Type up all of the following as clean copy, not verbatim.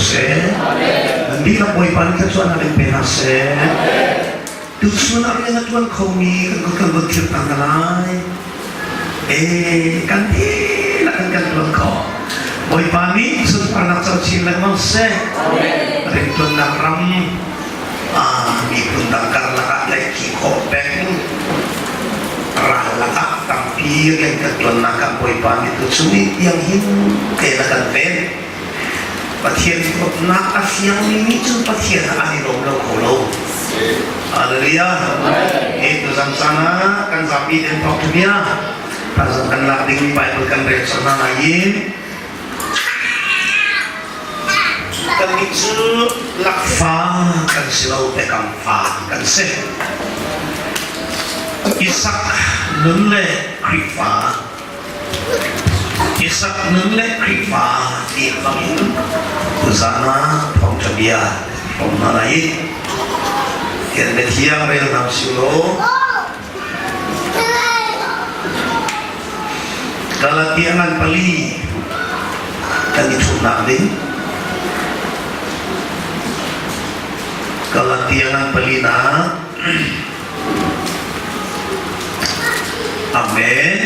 seh. Nan dihlak Bawipa nih thluachuahnak in pe hna seh. Tuchun ah rian a ṭuan khomi kan kut kan vun thlir ta hna lai. Ee, kan dihlak in kan ṭuan khawh. Bawipa nih sunparnak co chin lengmang seh. Rianṭuannak ram miphun dang karlak ah tlaihkhih khawh peng ral lakah tampi rian kan ṭuannak ah Bawipa nih tuchun ni tiang hin te na kan ven. Pathian dawtnak a fiangmi nih cun Pathian ah an i lawm lo kho lo. Hallelujah. Hi tuzan caan ah kan zapi den thawk bia tazan kan lak dingmi Bible kan rel cang hna lai i kannih cu lakfa kan si lo biakam fa kan si. Isak nun le Khrihfa Isak nun le Khrihfa ti bangin tuzan ah thawngṭha bia hrawm hna lai i Thian biathiang rel hna usih law Galatia ngan pali kan i ṭhumnak ding Galatia ngan palinak Amen.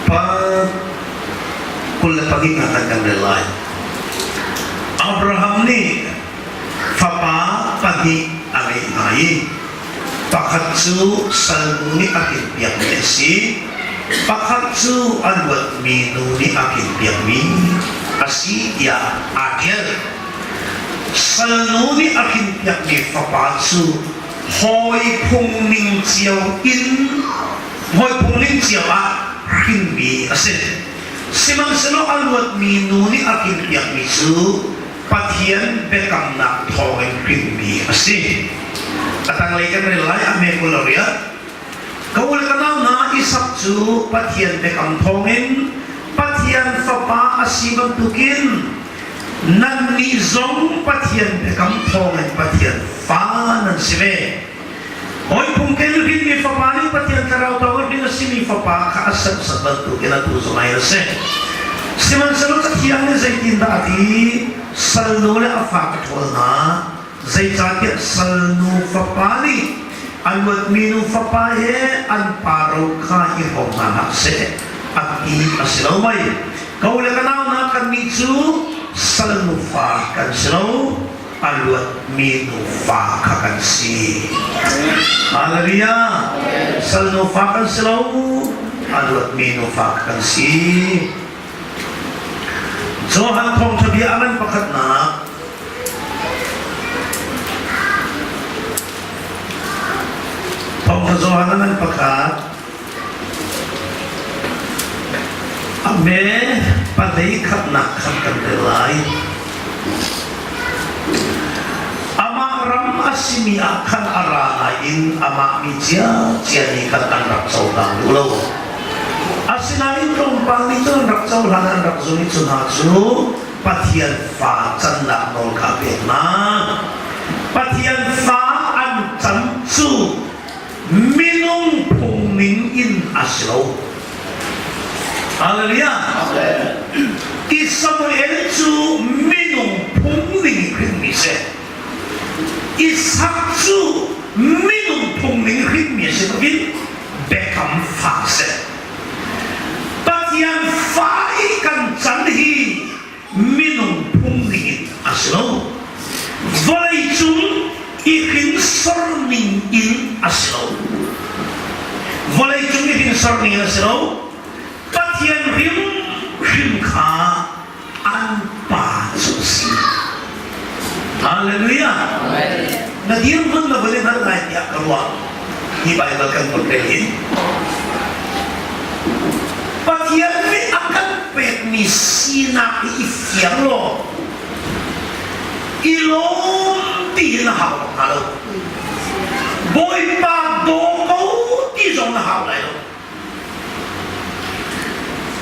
Pa 22 na kan kan rel lai. Abraham nih fapa pahnih a ngeih hna i pakhat cu salnu nih a kinpiakmi a si, pakhat cu a luatmi nu nih a kinpiakmi a si tiah aa ṭial. Salnu nih a kinpiakmi fapa cu hawi phung ning cio in hawi phung ning cio ah hrinmi a si. Sihmanhsehlaw a luatmi nu nih a kinpiakmi cu Pathian biakamnak thawngin hrinmi a si. A tanglei kan rel lai a hme kul a riat. Ka u le ka nau hna Isak cu Pathian biakam thawngin Pathian fapa a si bantukin nannih zong Pathian biakam thawngin Pathian fa nan si ve. Hawi phungkel hrinmi fapa nih Pathian thlarau thawngin hrin a simi fapa kha a serhsat bantukin atu zong ai a si. Sihmanhsehlaw Cathiang nih zeitindah a ti? Salnu le a fa ka ṭhawl hna. Zeicahtiah salnu fapa nih a luatmi nu fapa he an pa ro kha i hrawm hna hlah seh a ti a si lo mei? Ka u le ka nau hna kannih cu salnu fa kan si lo. A luatmi nufa kha kan si. Hallelujah! Sal nufa kan si lo, a luatmi nufa kha kan si. Johan thawngṭha bia a ngan pakhatnak Thawngṭha Johan a ngan pakhat A me pahlei khatnak khan kan rel lai. Amah ram a simi ah khan a ra nain amah mi ciacia nih khan an rak cohlang duh lo. Asinain tlawmpal nih cun an rak cohlan an rak zum i cu hna cu Pathian fa cannak nawl kha a pek hna. Pathian fa an can cu minung phung ning in a si lo. Hallelujah. I Samuel cu minung phung ning in hrinmi si. Isak cu minung phung ning hrinmi si loin biakam fa si. Pathian fa i kan can hi minung phung ning in a si lo. Vawleicung i hrinsor ning in a si lo. Vawleicung i hrinsor ning in a si lo. Pathian hrimhrim kha an pa cu a si. Hallelujah. Na dirhmun na vun i hngalh lai tiah ka ruah. Hi Baibal kan vun rel hin. Pathian nih a kan pekmi sinak hi i fiang law i lawm ti hin a hau hnga lo. Bawipa daw ko ti zong na hau lai lo.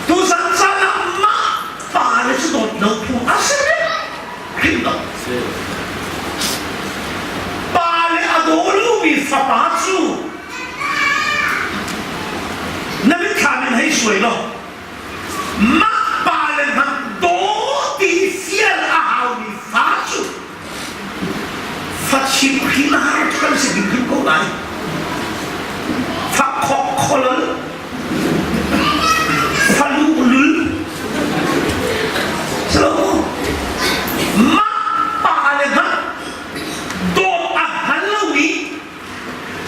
Tuzan caan ah mah pa le cu dawt lo phung a si hrim lo. Pa le a daw lomi fapa. fapa cu na mitthlam in hei suai law mah pa le hmanh daw ti fial a haumi fa cu fachim hrinar kan si ding hrim ko lai. Fakhok kholol falu lul silo mah pa le hmanh dawt a hngal lomi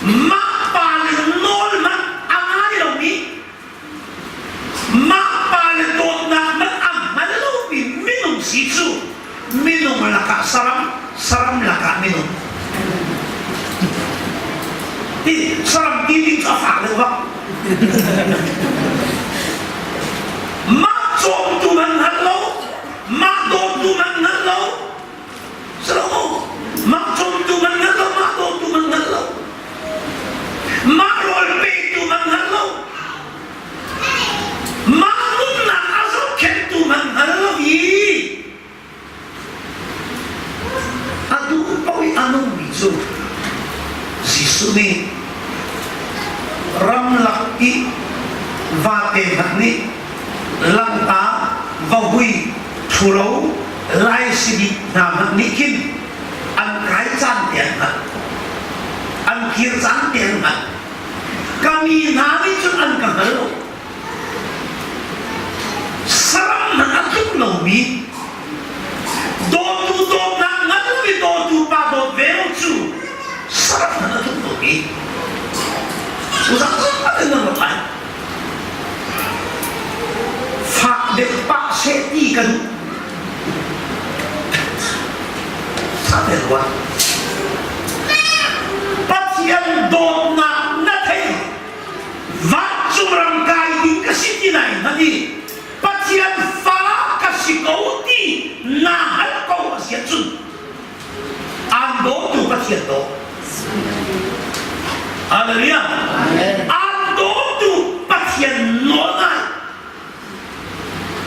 mah pa le nawl hmanh a ngai lomi Mah pa le dawtnak hmanh a hngal lomi minung si cu minung lakah saram, saram lakah minung. Hi saram ti ding cu a fak deuh bak. Mah cawmtu hmanh hngal lo, mah dawtu hmanh hngal lo, Salo, mah cawmtu man hngal lo, mah dawtu man hngal lo. Mah rawl petu man hngal lo. Mah nunnak a zohkhenhtu man hngal lo i a duh paoh i a nungmi cu Jesuh nih ramlak i vate hmanh nih langta vahui ṭhuro laisibik hna hmanh nih khin an kai caan te an hngalh an kir caan te an hngalh ka mi hna nih cun an ka hngal lo saram hmanh a tluk lomi dawtu dawtnak ngan lomi dawtu pa dawt ve lo cu saram hmanh a tluk lomi cu zat zat in nan rak lai Fak deuh pah seh ti ka duh. Sate ruat. Pathian dawtnak na thei. Vancung ram kai ding ka si ti lai hmanh i Pathian fa ka si ko ti na hal ko a si ahcun Aan dawtu Pathian daw. Hallelujah. Aan dawtu Pathian nawl ngai.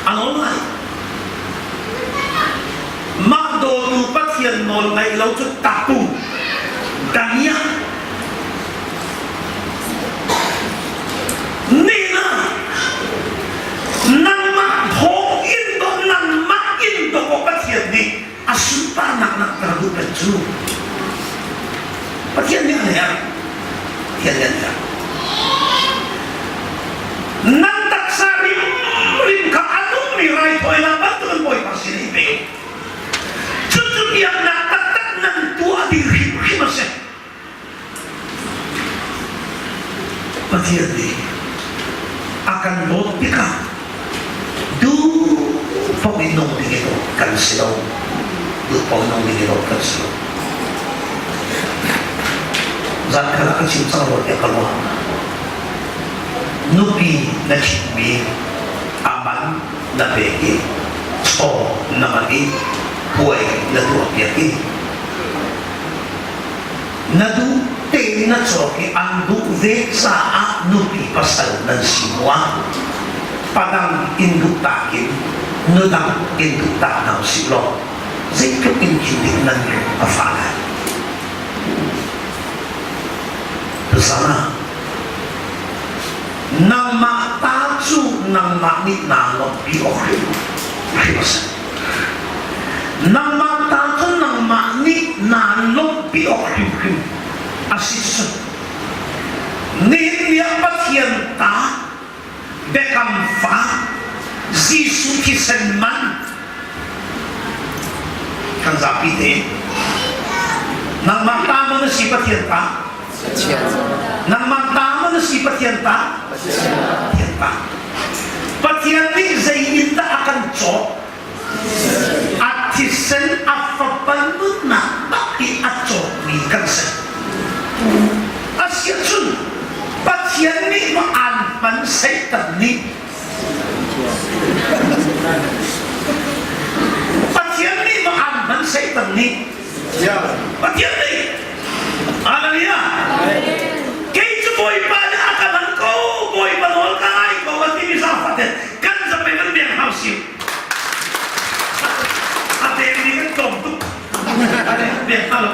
A nawl ngai. Mah dawtu Pathian nawl ngaih lo cu tapu dania nina nangmah thawng in do nangmah in do ko Pathian nih a sunparnak langhter duh peng cu Pathian nih an herh Pathian nih an herh nan taksa rimrim kha a nungmi raithawinak bantukin Bawipa sin i pe u cucu biaknak taktak nan tuah ding hrimhrim a si Pathian nih a kan dawt tikah duh paoh in nung ding in kan si lo. Duh paoh nung ding in kan si lo. Zan khat ah ka chim cang rua tiah ka ruah. Nupi na ṭhitmi a man na pek i chaw na man i puai na tuahpiak i Na duh tein na cawk i an duh ve caah nupi pasal nan si hnuah padang in duhtak in nudang in duhtak hna usih law zeitluk in khin dik nan lung a fah lai. Tuzan ah nangmah ta cu nangmah nih naa lawmhpi awk hrim hrim a si. Nangmah ta cu nangmah nih naa lawmhpi awk hrimhrim a si cu. Nihin ni ah Pathian ta biakam fa Jesuh thisen man kan zapi te nangmah ta maw na si Pathian ta nangmah ta maw na si Pathian ta Pathian ta Pathian nih zei in dah a kan cawk A thisen a fapa nunnak bak i a cawkmi kan si. Asiahcun Pathian nih maw aan hman Satan nih? Pathian nih maw aan hman Satan nih? Pathian nih. Hallelujah. Kei cu Bawipa nih a ka hman ko, Bawipa nawl ka ngai ko a timi zaangfah kan zapi kan biak hau si. A pekmi kan tlawm tuk. A biak hna lo.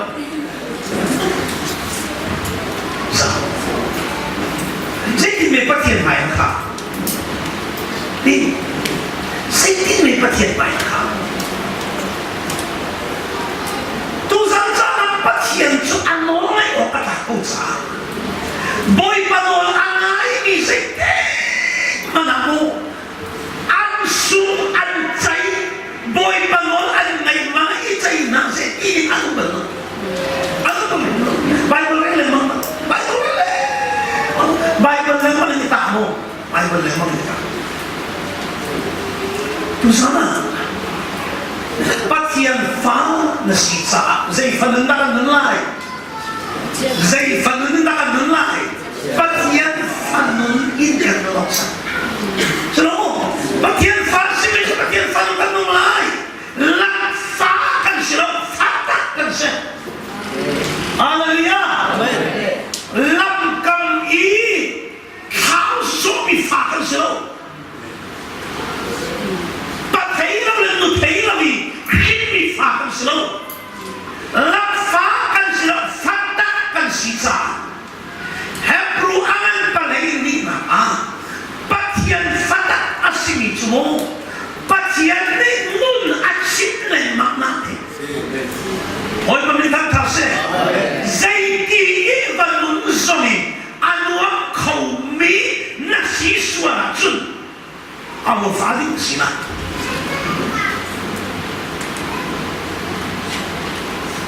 lengmang tikah tuzan ah Pathian fa na si caah zei fa nun dah kan nun lai? Zei fa nun dah kan nun lai? Pathian fa nun in kan nun awk sak. Silo, Pathian fa si mi Pathian fa nun kan nung lai. Lakfa kan si lo, fa tak kan si. Hallelujah. Lamkam i thlau sawhmi fa kan si lo. Pa thei lo le nu thei lo i hrinmi fa kan si lo. Lakfa kan si lo, fatak kan si caah Hebrew a ngan palei nihnak ah Pathian fatak a simi cu mu Pathian nih nun a chimh lengmang nak hi Bawipa min thangthar seh. Zeiti i va nun zong in a nuam khomi na si sual ahcun a fa ding si lai.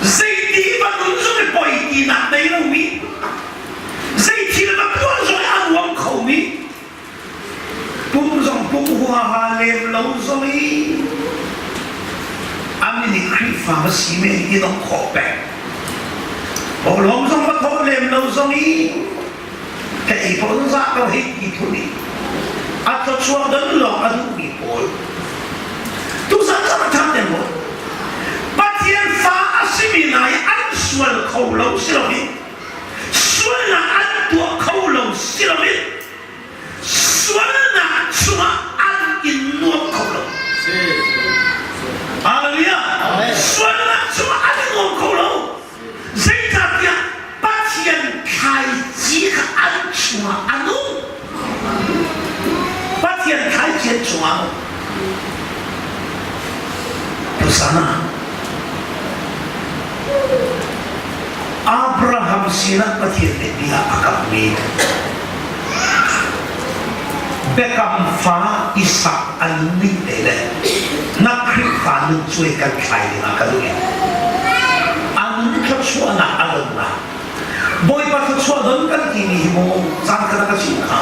Zeiti va nun zong i poi tinak nei lomi, zei thil va tuah zong i a nuam khomi, pum zong pum huaha lem lo zong i amin i Khrihfa va si men i nok khawh peng. Bawlawm zong va thawh lem lo zong i ka ei pawl zah ko hei ti phun i a thluachuah don lawng a duhmi pawl tuzan cang a thang ten maw Pathian fa a simi hna hi an sual kho lo si loin sualnak an tuah kho lo si loin sualnak chungah an in nuam kho lo. Hallelujah. Sualnak chungah an in nuam kho lo. Zeicahtiah Pathian thlaici kha an chungah a nung. Pathian thlaici an chungah a nung. Tusana Abraham sinah Pathian nih bia a kammi biakam fa Isak a nunning te le na Khrihfa nun cuai kan thlai dingah ka duh i a nun thluachuahnak a donnak Bawipa thluachuah don kan timi hi mu caan khat ah ka chim kha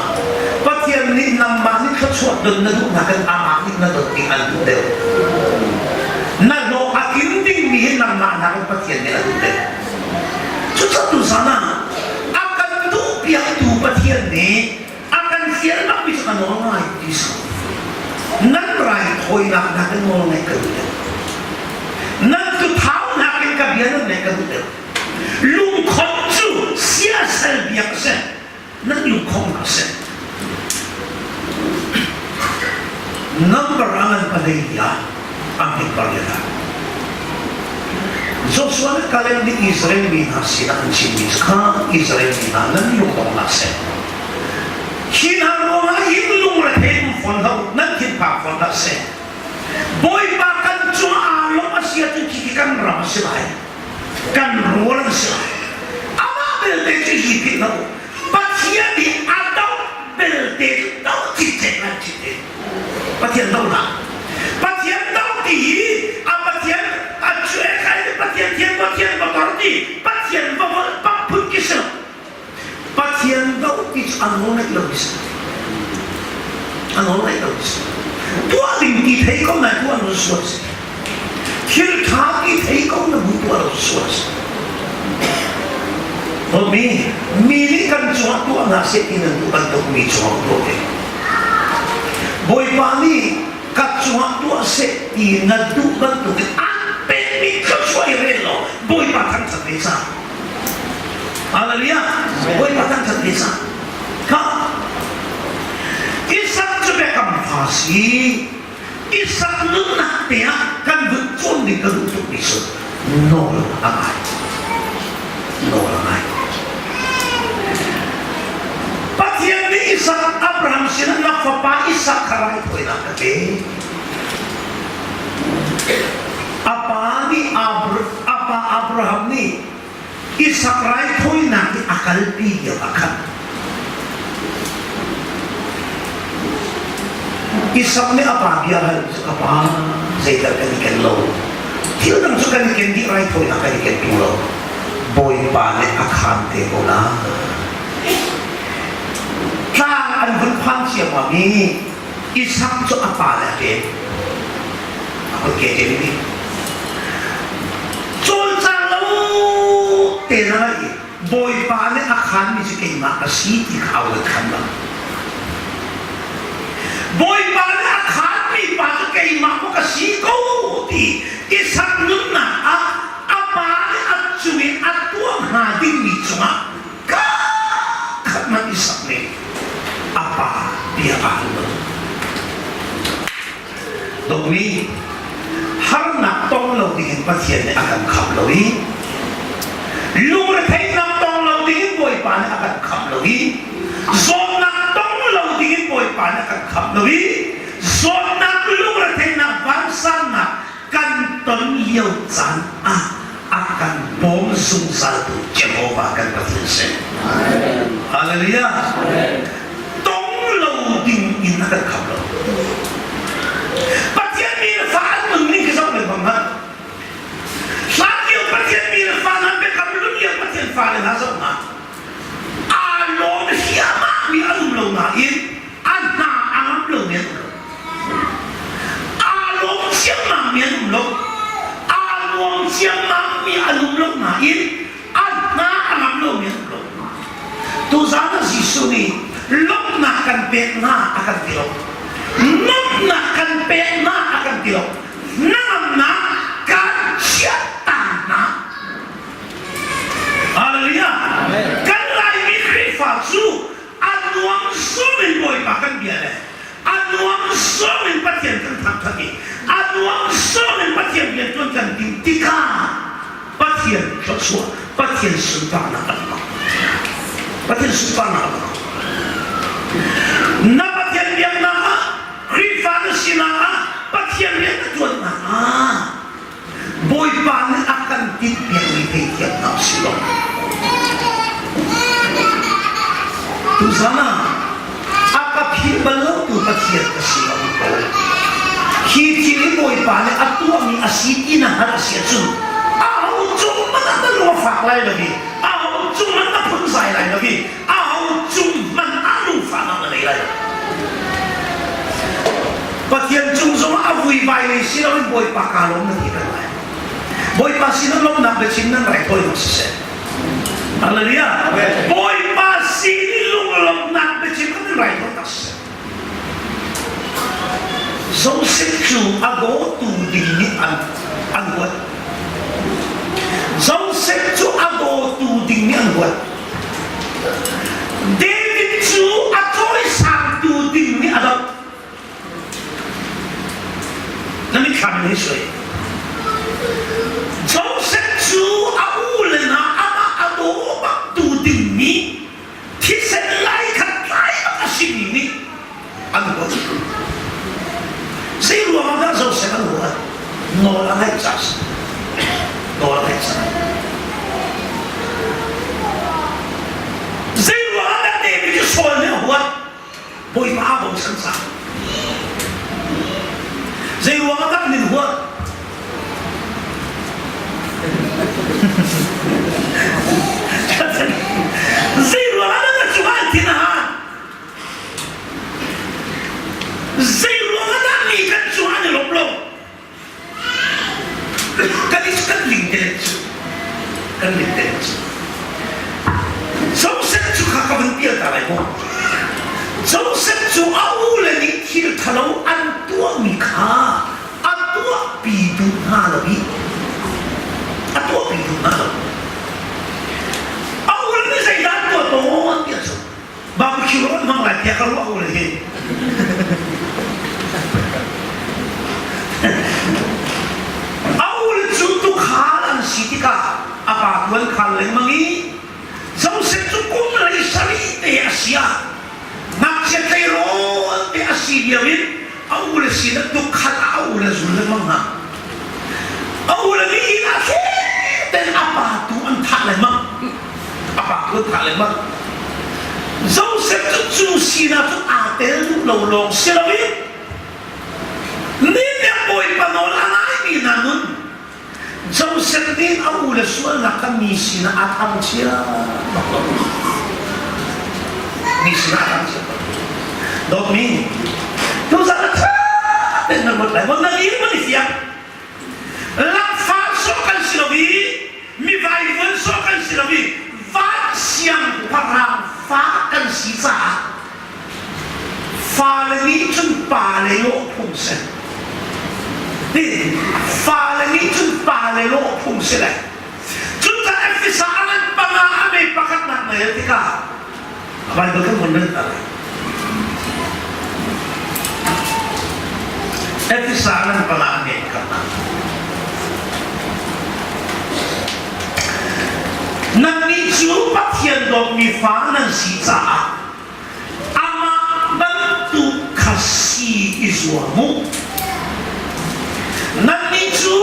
Pathian nih nangmah nih thluachuah don na duhnak in amah nih na don ding an duh deuh na hlawh a tling dingmi hi nangmah nakin Pathian nih a duh deuh cucu tuzan ah a kan duhpiaktu Pathian nih a kan fial bakmi cu ka nawl ngai ti si nan raithawinak nakin nawl ngaih ka duh deuh nan tuthau nakin ka bia nan ngaih ka duh deuh lungkhon cu siasal biak a si nan lungkhong a si number a ngan palei ah a hmet pariat ah Joshua le Caleb nih Israel mi hna sinah an chimmi kha Israel mi hna nan lungdongnak seh hi hna ruangah hin lungrethei um fawn hlah u nan thinphang fawn hlah seh Bawipa kan cungah aa lawmh a si ahcun khi kan ram a si lai kan rawl an si lai amah belte cu hi philh hlah u Pathian nih a doh belte cu doh cikcek nan cikte Pathian doh hlah Pathian doh ti hi a Pathian a cuai khai Pathian thian Pathian va tor ti Pathian va volh pak phun ki si lo Pathian doh ti cu a nawl ngaih lo mi si a nawl ngaih lo mi si tuah ding ti thei ko nai tuah lo sual si thil ṭha ti thei ko na bu tuah lo sual si mi mi nih kan cungah tuah hna seh ti nan duh bantuk mi cungah tuah ve Bawipa nih ka cungah tuah seh ti na duh bantuk in an pekmi thluachuah i rel law Bawipa thangṭhat ve ca Hallelujah Bawipa thangṭhat ve ca kha Isak cu biakam fa si Isak nunnak te ah kan vun cawn ding ka duh tukmi cu nawl a ngai. Nawl a ngai. Pathian nih Isak Abraham sinah na fapa Isak kha raithawinak ka pe. A pa nih a pa Abraham nih Isak raithawinak i a kalpi lio ah khan Isak nih a pa bia hal cu ka pa zeital kan i ken lo thil dang cu kan i ken dih raithawinak kan i ken tung lo Bawipa nih a khaan te ko la tlang an vun phan. ciammam i Isak cu a pa le a ṭem. A kut ke ṭem i cawlcang lo te na i Bawipa nih a khanmi cu keimah ka si ti kha a khan bang. Bawipa nih a khanmi pa cu keimah maw ka si ko ti Isak nunnak ah a pa nih a cung i a tuah hnga dingmi cungah khat hmanh Isak nih a pa bia aa hal lo. Dawtmi, harnak tong lo dingin Pathian nih a kan khamh lo i lungretheihnak tong lo dingin Bawipa nih a kan khamh lo i zawtnak tong lo dingin Bawipa nih a kan khamh lo i zawtnak lungretheihnak vansannak kan ton lio caan ah a kan bawm zungzaltu Jehovah kan Pathian si. Hallelujah. Tong lo ding in a kan kham lo. Pathian mi le fa an nun ning khi zoh lengmang hmanh. Hlan lio Pathian mi le fa hna biakam lun lio Pathian fa le hna zoh hna. Aa lawm hiamah mi an um lo nain a hna a ngam lo mi an um lo. Aa lawm ciammam mi an um lo. Aa nuam ciammam mi an um lo nain a hna a ngam lo mi an um lo. Tuzaan ah Jesuh nih lawmhnak kan pek hna a kan ti lo. Nuamhnak kan pek hna a kan ti lo. Hnangamnak kan chiahta hna. Hallelujah. Kan Laimi Khrihfa cu a nuam sum in Bawipa kan bia le a nuam sum in Pathian kan thangthat i a nuam sum in Pathian riantuan kan ti tikah Pathian thluachuah Pathian sunparnak kan hmang Pathian sunparnak kan hmang na Pathian biaknak ah Khrihfa na sinak ah Pathian rian na tuannak ah Bawipa nih a kan tinhpiakmi theithiam hna usih law tuzan ah a ka philh bal lotu Pathian ka si lo ko. Hi thil hi Bawipa nih a tuahmi a si ti na hngalh a si ahcun aho cung hmanh ah na lung a fak lai lo i aho cung hmanh na phunzai lai lo i aho cung hmanh ah lungfahnak na nei lai lo. Pathian cung zongah a vuivai lei si loin Bawipa kaa lawm na ti peng lai. Bawipa sinah lawmhnak biachim nan raithawinak siseh. Hallelujah. Bawipa sin i lunglawmhnak biachim kan in raithawinak siseh. Joseph cu a dawtu ding nih an an huat. Joseph cu a dawtu ding nih an huat. David cu a cawisangtu ding nih a doh. Na mitthlam in hei suai. Joseph cu a u le hna amah a daw baktu dingmi thisen lai khat tlai bak a simi nih an huat. Zei ruangah dah Joseph an huat? Nawl a ngaih caah a si. Nawl a ngaih caah. Zei ruangah dah David cu Saul nih a huat? Bawipa aa bochan caah. Zei ruangah dah min huat? Zei ruangah dah na cungah an thin a han? Zei ruangah dah mi kan cungah an i lawmh lo? Kan i kan ling te cu kan ling te cu Joseph cu kha ka van pial ta lai maw? Joseph cu a u le nih thil thalo an tuahmi kha a tuahpi duh hna lo i a tuahpi duh hna lo. A u le nih zeidah an tuah tawn ti a cu. Barbecue rawt hmang lai tiah ka ruah u le hi. A u le cu tukhal an si tikah a pa tuan khal lengmang i Joseph cu kum lei sarih te a si ah ngakchia tleirawl te a si lio in a u le sinah tukhal ah a u le zul lengmang hna. A u le nih inn ah ten a pa tu an thah lengmang. A pa tu an thah lengmang. Joseph cu cu sinah cun aa tel duh lo lawng si loin ninak Bawipa nawl a ngaimi hna nun Joseph nih a u le sualnak kha mi sinah a thangchiat bak lo. Mi sinah a thangchiat bak. Dawtmi, tuzan na ṭha tein na ruat lai maw? Na dir maw ni fiang? Lakfa sawh kan si lo i mi vaivuan sawh kan si lo i van siangpahrang fa kan si caah fale nih cun pale lawh phung si. Hi fale nih cun pale lawh phung si le cucaah Efesa a ngan panga a me pakhatnak na rel tikah Bible kan von rel ta lai. Efesa ngan panga a me pakhatnak. Nannih cu Pathian dawtmi fa nan si caah amah bantuk kha si i zuam u. Nannih cu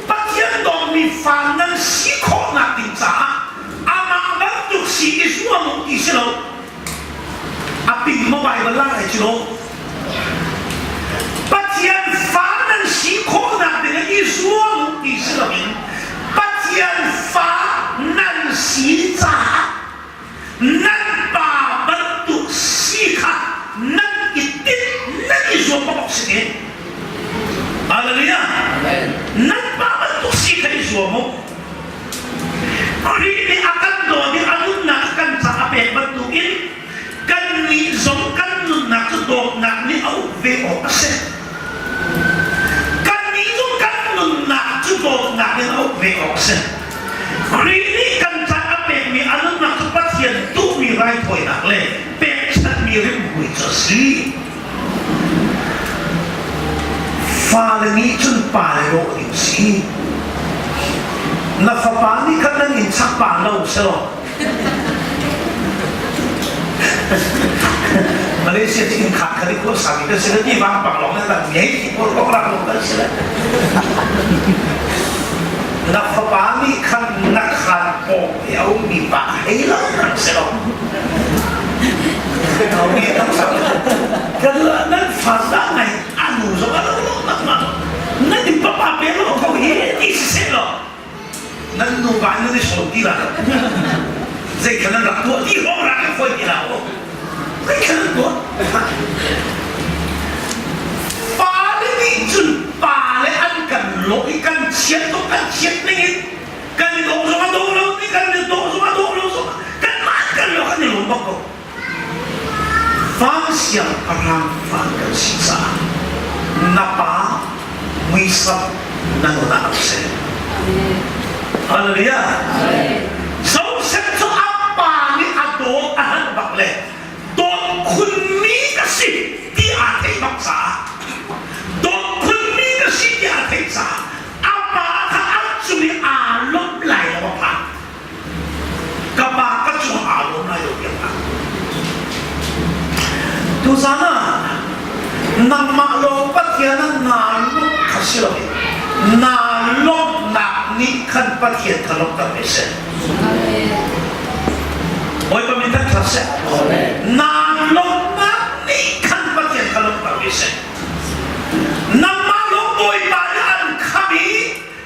Pathian dawtmi fa nan si khawhnak ding caah amah bantuk si i zuam u ti si lo. A ping maw Baibal la lai cu lo. Pathian fa nan si khawhnak ding ah i zuam u ti si loin Pathian fa nan si caah nan pa bantuk si kha nan i tinh nan i zuam bak si te. Hallelujah. Nan pa bantuk si kha i zuam u. Khrih nih a kan dawt i a nunnak a kan ca a pek bantukin kannih zong kan nunnak cu dawtnak nih a uk ve awk a si. Kannih zong kan nunnak cu dawtnak in a uk ve awk a si. Khrih nih kan ca a pekmi a nunnak cu Pathian duhmi raithawinak le pekchanhmi rimhmui cu a si. Fale nih cun pale lawh ding si. Na fapa nih khan nan inn chak pa lo selaw Malaysia cu inn khat khat i khua sami kan si le ti vang pang lawng nan ngei ti pawl kong rak lo kan si le. Na fapa nih khan na khan pawng i a ummi pa hei lo nang si lo. Kan nan fa dah ngai a nu zong a lo lo nak ma nan in papa pe lo ko hi ti si seh law nan nu va nan i sawn ti la zei khan nan rak tuah ti hong rak i foi ti la o zei khan nan tuah pale nih cun pale an kan lawh i kan chiat tuk kan chiat ning in kan i dawh zong a dawh lo ni kan i dawh zong a dawh lo zong kan mah kan lo kan i lawm bak ko Van siangpahrang van kan si caah na pa muisam na nun ah si. Hallelujah. Joseph cu a pa nih a dawt a hngalh bak le dawt khunmi ka si ti aa theih bak caah dawt khunmi ka si ti aa theih caah a pa kha a cung i aa lawmh lai lo a phang. Ka pa ka cung aa lawm lai lo tiang ah. Tuzan ah nangmah lawng Pathian ah naa lawmh kha si loin naa lawmhnak nih khan Pathian kha lawmhter ve seh. Bawipa min thangṭhat seh. Naa lawmhnak nih khan Pathian kha lawmhter ve seh. Nangmah lawng Bawipa nih an khamh i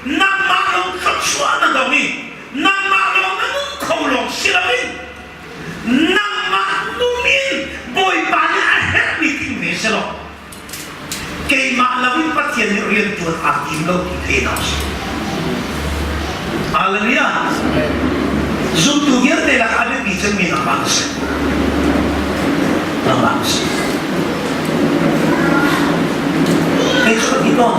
nangmah lawng thluachuah na dong i nangmah lawng na nung kho lawng si loin nangmah nung in Bawipa nih a herhmi ting ve si law keimah loin Pathian nih rian ṭuan aa tim lo ti thei hna usih. Hallelujah. Zumtu vialte lak a biapi cemmi nangmah na si. Nangmah na si. Kei cu ka ti tawn.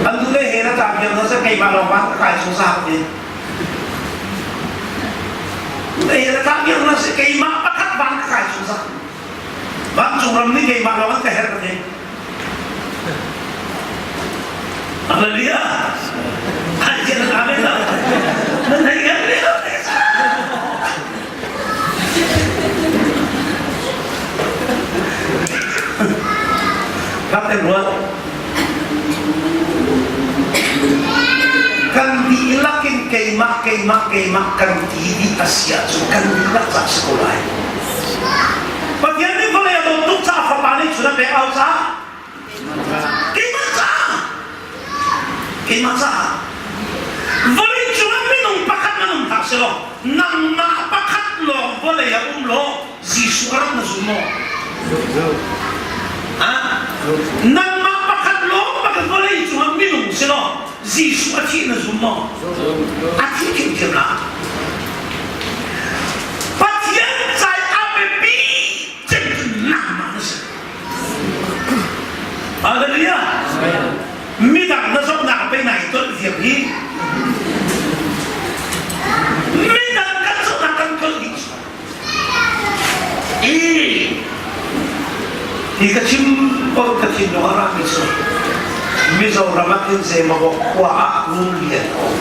An duh le he na tlak vial na keimah lawng van ka kai chung sa ti. He na tlak vial na keimah pakhat van ka kai chung sa. Vancung ram nih keimah lawng an ka herh ka ti. Hallelujah. Ai tian amen lo. Nan hei ngan ve lo. Kap ten ruat. Kan dihlak in keimah keimah keimah kan ti dih a si ahcun kan dihlak cak si ko lai. Pathian nih vawlei a dawt tuk caah fapa nih cun a pek au caah keimah caah keimah caah vawlei cungah minung pakhat na nung hlah selaw nangmah pakhat lawng vawlei ah um law Jesuh a rak na zum maw? Nangmah pakhat lawng pakhat vawlei cungah minung si law Jesuh a thih na zum maw? A thi thiamthiam la. Pathian cai a biapi cem cu nangmah na si. Hallelujah. Midang na zohnak pei nai tolh viam hi. Midang kan zohnak kan tolh dih. Hi ka chim ko ka thinlung a rami cu Mizoram ah khin Zemabawk khua ah Ngunlian a um.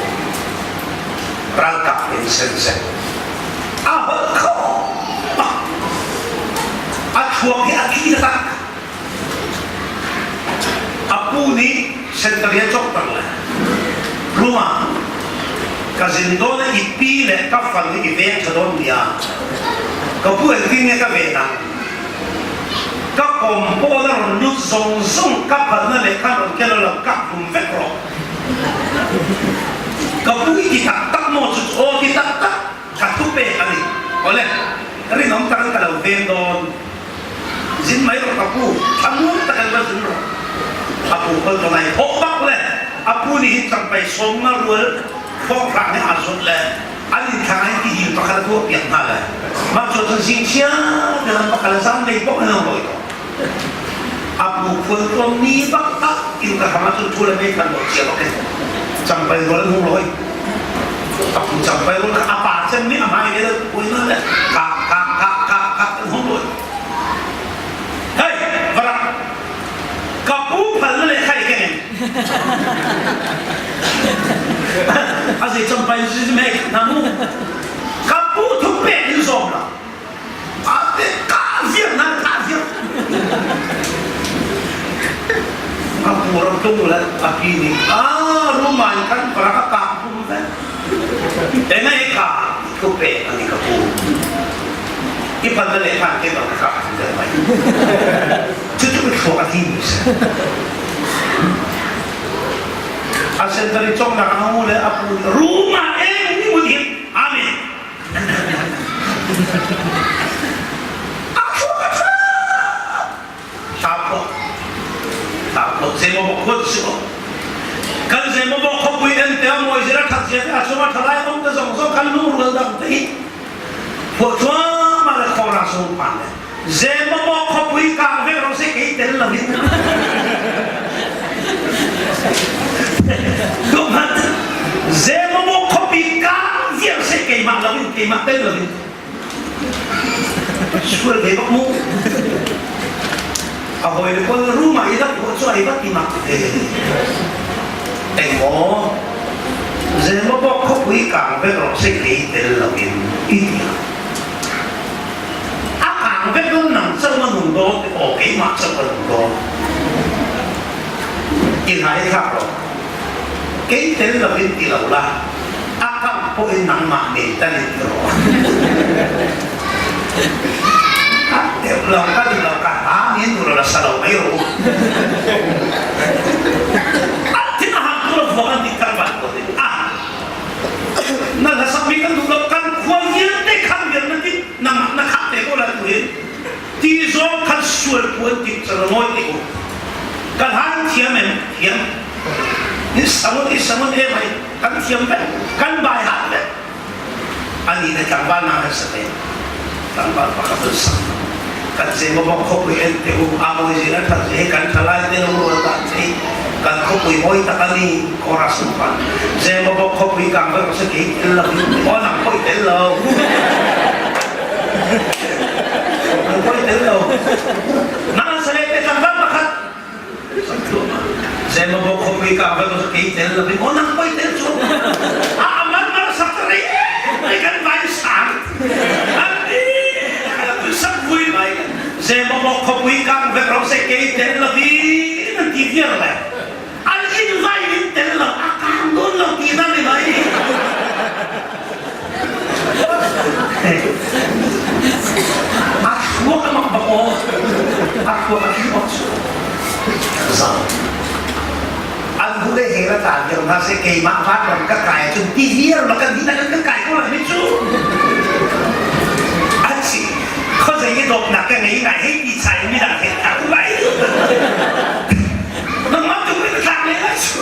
Ralkap in senseh. A holh kho bak. A thluak hi a thi taktak. A pu nih sentari a cawkter le Ruma ka zin dawn i pi le ka fal i veng ṭha dawn nia ka pu engtin nge ka ven ang ka kawm pawl a rawn lut zong zong ka phalna le khan rawn kel lo ka hlum vek rawh ka pu i ti taktak maw cu aw ti taktak ka thu pek ani ole rinawm takin ka lo veng dawn Zin mai rawh ka pu, thlamuang takin va zin rawh. A pu kol to ngai thawh bak le a pu nih hin cangpei sawm nga rual hrawnghrang he aa zawt le an inn thlang ah ti hil pakhat a tuah piak hna le mah cu cun zing chia te lam pakhat le zanlei paoh in an rawi to. A pu khual tuam ni bak ah inn ka hram ah cun thu le meithal lo cia bak in cangpei rual an hung rawi. A pu cangpei rual kha a pa cem nih a hmai le pui na le ka ka ka ka ka an hung rawi. Hei, varak, ka pu phal na le khai keng. A zei campai si me na mu. Ka pu thuk pe in zawm la. A te ka viar na ka viar. A pu ram tung le a pi nih a ruman kan varak a ka pu ve. Engai ka thu pe ani ka pu. I pan na le phan ke ba ka ka mai. Cucu thluak a ti mi si. A sentari congnak a ngu le a pu ruma eng ni mun hin amen. A thluak a tha. Tapok. Tapok zeimaw bok khut si ko. Kan zeimaw bok khopui en te moi zira that zia te a chunga thalai om te zong zong kan lung rual dang te hi. Phuah thluahmah le khora sung pan le zeimaw bok khopui kang ve ro se kei tel lo in. Tumat zeimaw bok khopi kang viar se keimah lo in keimah tel lo in. Sual ve bak mu. A hawi le kol room ah i rak ruah cu ai vat mak te. Engmaw zeimaw bok khopui kang vek rawh se kei tel lo in i ti. A kang vek don nang chau ma nung do o keimah chau ka nung do. I hai thak ro. Kei tel lo in ti lo la. A kang pawh in nangmah nen tan in ti rawh. Deuh lo ka duh lo ka ha ni an duh lo la sa lo mai ru. A thin a hang tu lo vuak an ti kan van ko ti. Ah na la sak mi kan duh lo kan khua vialte khan vial na ti na na khak te ko la tu hin ti zong khan sual puan ti chalo ngoi ti u. Kan han thiam em thiam. Ni sangun i sangun e mai kan thiam vek kan bai hat vek ani le tlangval na kan sa te tlangval pakhat an sak kan zeimaw bok khopui en te u amoi zin an that he kan thalai te lo rual dan thei kan khopui hoi tak ani chorus pan zeimaw bok khopui kang ve se ke tel lo o nang khoi tel lo nang khoi tel lo nang sale te tlangval pakhat Zeimaw khuapi ka va kei tel lo in nang poi tel cu a aman mar sak re mai kan vai sang an ti sak vui mai zeimaw khuapi kang vek ro se kei tel lo in an ti viar le an in vai in tel lo a kang don lo ti na ni mai A thluak a mak bak aw. A thluak a thi bak cu. Zau. An hu le he la ta viar hna se keimah van ram ka kai cun ti viar ma kan dih na kan kan kai ko lai mi cu. An si. Khuazei in dawtnak ka ngei ngai hei ti chai midang he tha u lai. Nangmah tu in thlak le lai cu.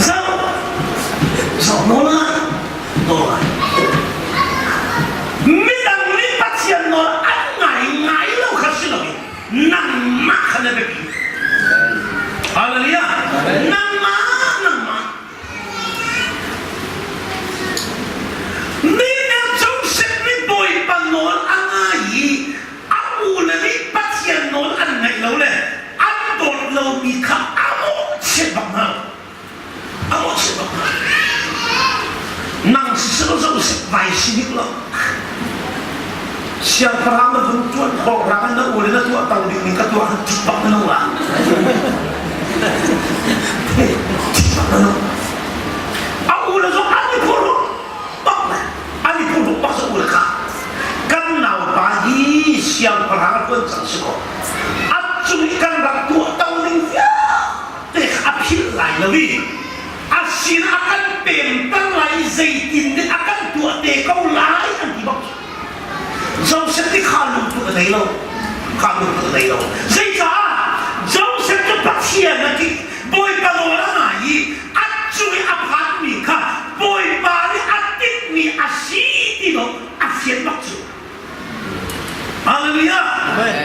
Zo zo nawl ngai nawl ngai. Midang nih Pathian nawl an ngai ngai lo kha si loin nangmah kha na biapi. Hallelujah. Nangmah nangmah Miner Joseph nih Bawipa nawl a ngai i a ule nih Pathian nawl an ngaih lo le an dawt lomi kha a mawhchiat bak hna. A mawhchiat bak hna. Nang siseh Joseph vai si hnik lo. Siangpahrang na vun ṭuan khawh rang in na ule na tuah to ding ning ka tuah han ṭih bak na lo la. Ṭih bak na lo. A ule zong an i phurh bak le an i phurh bak sa ule kha. Kan naupa hi siangpahrang ṭuan cang si kaw a cung i kan rak tuah to ning vialte kha a philh lai lo i a sin a kan pemter lai i zeitin nih a kan tuah te ko lai an ti bak. Joseph nih kha lungput a nei lo. Kha lungput a nei lo. Zeicah? Joseph cu Pathian a ṭih. Bawipa nawl a ngai i a cung i a phanmi kha Bawipa nih a tinhmi a si ti lo a fian bak cu. Hallelujah!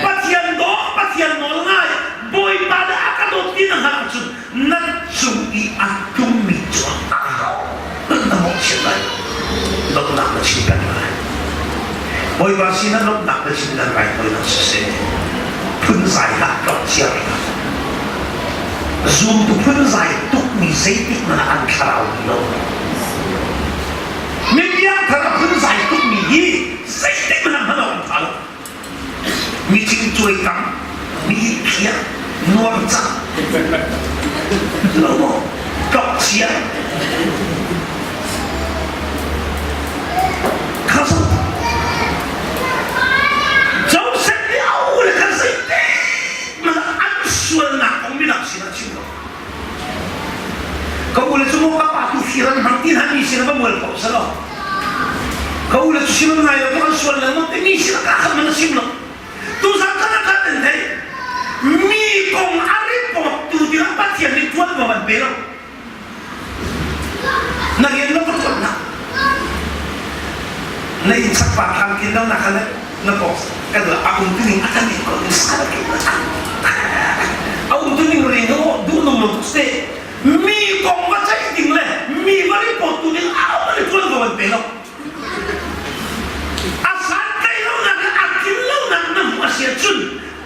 Pathian dawt, Pathian nawl ngai, Bawipa nih a ka dawt ti na hngalh ahcun na cung i a tlungmi cu na mawhchiat lai. Lawmhnak na chim peng lai. Bawipa sinah lawmhnak na chim nan raithawinak siseh, phunzai hlah, tlokciar hlah. Zumtu phunzai tukmi zeitik hmanh ah an thlarau ti lo. Mi piangthar a phunzai tukmi hi zeitik hmanh ah hman awk an ṭha lo. Mi cingcuai tam, mi khiah, nuar cang, lo maw, tlokcia. Kha zoh. Joseph nih a ule kha zeitik hmanh ah an sualnak kong midang sinah chim lo. Ka ule cu maw ka pa tu fir an hmang ti hna mi sin ah va mual pho selaw. Ka ule cu sim an ngai lo an sual lengmang te mi sin ah ka khat man a sim lo. Tuzan kan ah khat an thei. Mi kong a report tu ding Pathian nih tuan va van pe lo. Na rian lo va tuan na. Na inn sak pa thang kin lo na khan na boss kan la a um tu ning a kan in ko ni sa ke a um tu ning ring o du nung lo tuk se mi kong va ceih ding le mi va report tu ding a um le tuan va pe lo a san kai lo nak a kin lo nak na hmu a sia cun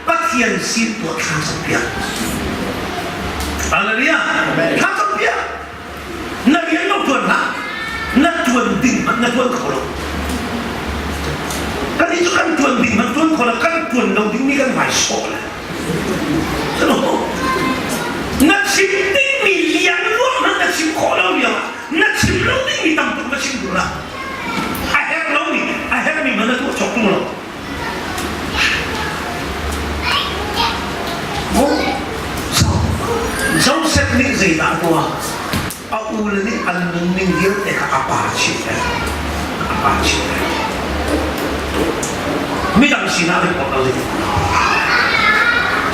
Pathian sin tuah thla cam piak Hallelujah thla cam piak Na rian lo tuan hlah. Na tuan ding hmanh na tuan kho lo. Kan cu kan tuan ding hmanh tuan kho lo, kan tuan lo ding mi kan hmai sawh le. Na chim dingmi liang luang hmanh na chim khawh lo lio ah na chim lo dingmi tam tuk na chim duh la. A herh lomi, a herhmi hmanh na tuah cawk tung lo. Joseph nih zeidah a tuah? A ule nih an nunning vialte kha a pa chimh peng. A pa chimh peng. Midang sinah report lo ding.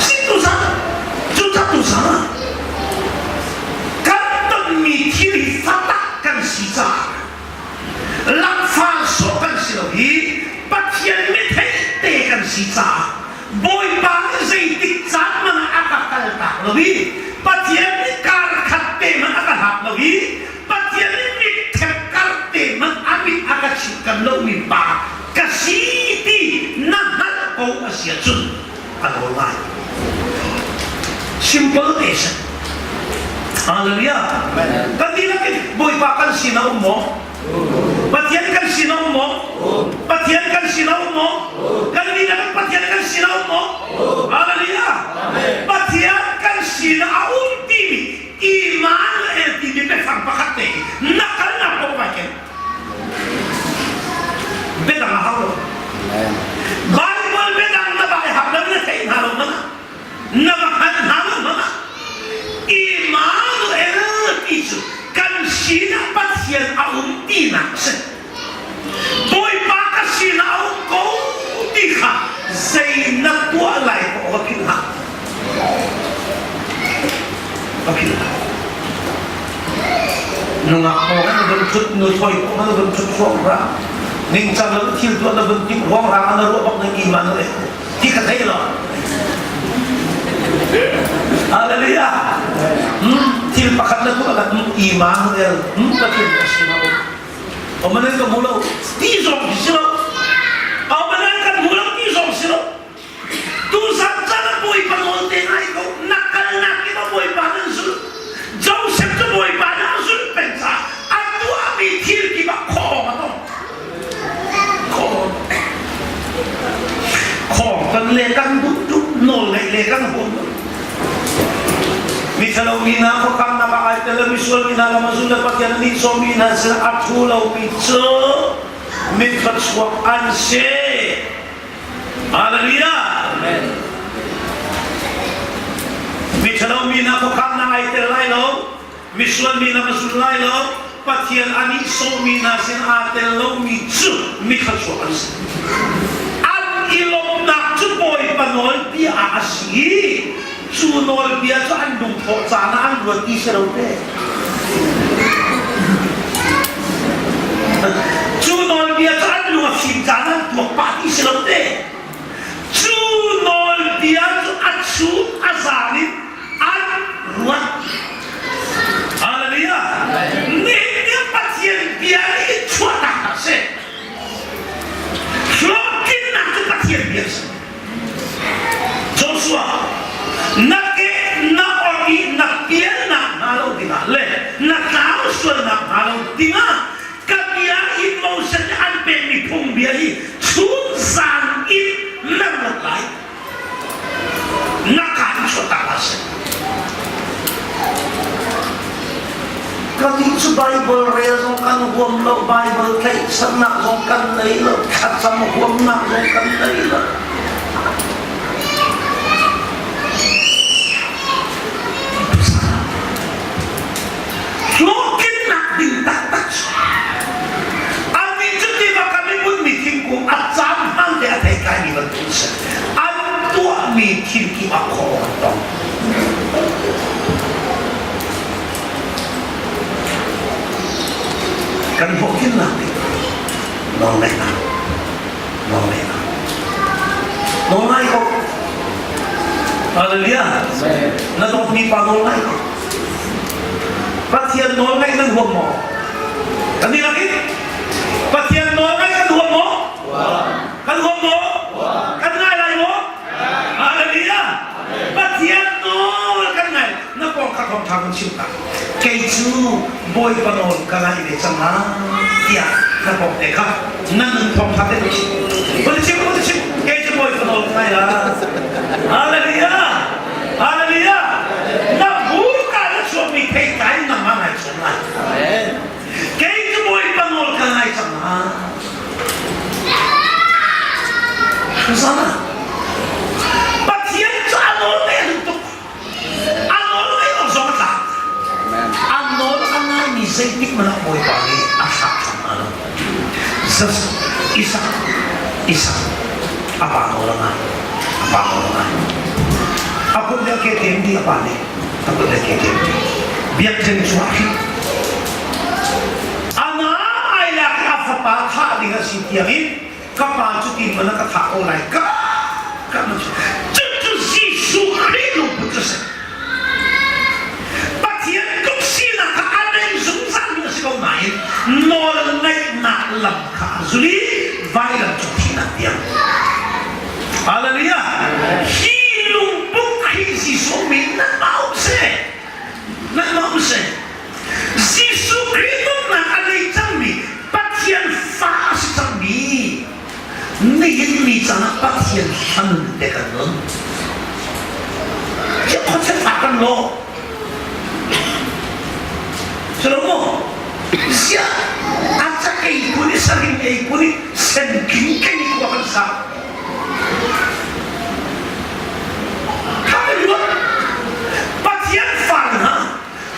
Si tu zang, cu ca tu zang kan tonmi thil hi fatak kan si caah Lakfa sawh kan si lo i Pathian mithei te kan si caah Bawipa nih zeitik caan hmanh ah a ka kaltak lo i Pathian nih kar khat te hmanh a ka hlat lo i Pathian nih mitthep kar te hmanh a mit a ka chimh lomi pa ka si ti na hngalh ko a si ahcun a nawl ngai. Simple te si. Hallelujah. Kan dihlak in Bawipa kan sin a um maw? Pathian kan sin a um maw? Pathian kan sin a um maw? Kan dihlak in Pathian kan sin a um maw? Hallelujah. Pathian kan sin a um timi Immanuel timi biafang pakhat te na kalnak paoh vai ken. Biadang a hau lo. Bible biadang na bai hak lo na theih hna lo mana. Na va hngal hna lo mana. Immanuel ti cu kan sinah Pathian a um tinak a si. Nungak pawng na vun ṭhut, nuthlawi pawng na vun ṭhut ruangrang, ningcang lo thil tuah na vun timh ruangrang ah na ruah bak na Immanuel ti ka thei lo. Hallelujah. Hmm, thil pakhat na tuah nak Immanuel hmm, Pathian a si lo. Omanen ka hmu lo ti zong si lo. Omanen kan hmu lo ti zong si lo. Tuzan caan ah Bawipa nawl te ngai ko. Na kalnak kip ah Bawipa nan zulh. Joseph cu Bawipa nih a zulh peng caah a tuahmi thil kip ah khawng a tong. Khawng. Khawng kan le kan duh duh nawl ngeih le kan huam. Mithalo mi hna khuakhannak ah ai tel lo misual mi hna lam a zul le Pathian a nihsawhmi hna sin a thu lomi cu mithluachuak an si. Hallelujah. Amen. Miṭhalo mi hna khuakhannak ai tel lai lo. Misual mi hna va zul lai lo. Pathian a nihsawhmi hna sin aa tel lomi cu mithluachuak an si. An i lawmhnak cu Bawipa nawlbia ah a si i cu nawlbia cu an lungthawh caan ah an ruat ti si lo te. Cu nawlbia cu an lung a fim caan an tuak pah ti si lo te. Cu nawlbia cu a chum a zan in an ruat. Hallelujah. Nihin Pathian bia nih chuahnak a si. Hlawhtlinnak cu Pathian bia a si. Joshua, na ke na or i na pialnak hnga lo dingah le na tlau sualnak hnga lo dingah ka bia hi Moses nih an pekmi phungbia hi chun zan in na ruat lai. Na kaan chuahtak a si. Ka ti cu Bible rel zong kan huam lo, Bible tlaihchannak zong kan nei lo, thlacam huamnak zong kan nei lo. Hlawhtlinnak ding taktak cu Annih cu tiva kam i bunmi thingkung a caan hmaan te a theitlaimi bantuk an si. An tuahmi thil kip ah khawh an tong. Kan hlawhtlinnak ding nawlngeihnak nawlngeihnak nawl ngai ko Hallelujah na dawtmi pa nawl ngai ko Pathian nawl ngaih nan huam maw kan dihlak in Pathian nawl ngaih kan huam maw kan huam maw kan ngai lai maw Hallelujah Pathian nawl kan ngai na pawng kha thawngtha kan chim ta kei cu Bawipa nawl ka ngai ve cang lai tiah na pawng te kha na nun thawngtha te chim va chim va chim kei cu Bawipa nawl ka ngai la Hallelujah Hallelujah na hmurka na chuakmi theitlai nangmah ngai cang lai kei cu Bawipa nawl ka ngai cang lai Hosanna Pathian cu a nawl te duh tuk A nawl ngai awk zong a tlak. A nawl a ngaimi zeitik hmanh ah Bawipa nih a hrak ṭhan hna lo. Just Isak, Isak, a pa nawl a ngai. A pa nawl a ngai. A kut le a ke tem di a pa nih. A kut le ke tem di. Biakṭheng cungah hin a na ai lak i a fapa thah ding a si tiangin ka pa cu ti man ka thah ko lai ka ka cucu Jesuh Khrih lungput cu si Pathian tuk sinak kha a nei zungzal mi a si ko nain nawl ngaihnak lam kha a zul i vailam cu thihnak tiang Hallelujah hi lungput Khrih Jesuh min nan mau se nan mau se Jesuh Khrih nunnak a nei cangmi Pathian fa a si cangmi nihin ni caan ah Pathian hlan te kan nun. Hi khuachet fa kan lo. Silo mu? Ziah a cakei kun i saring ei kun i sen king keng i khua kan sa. Kha kan ruat. Pathian fa hna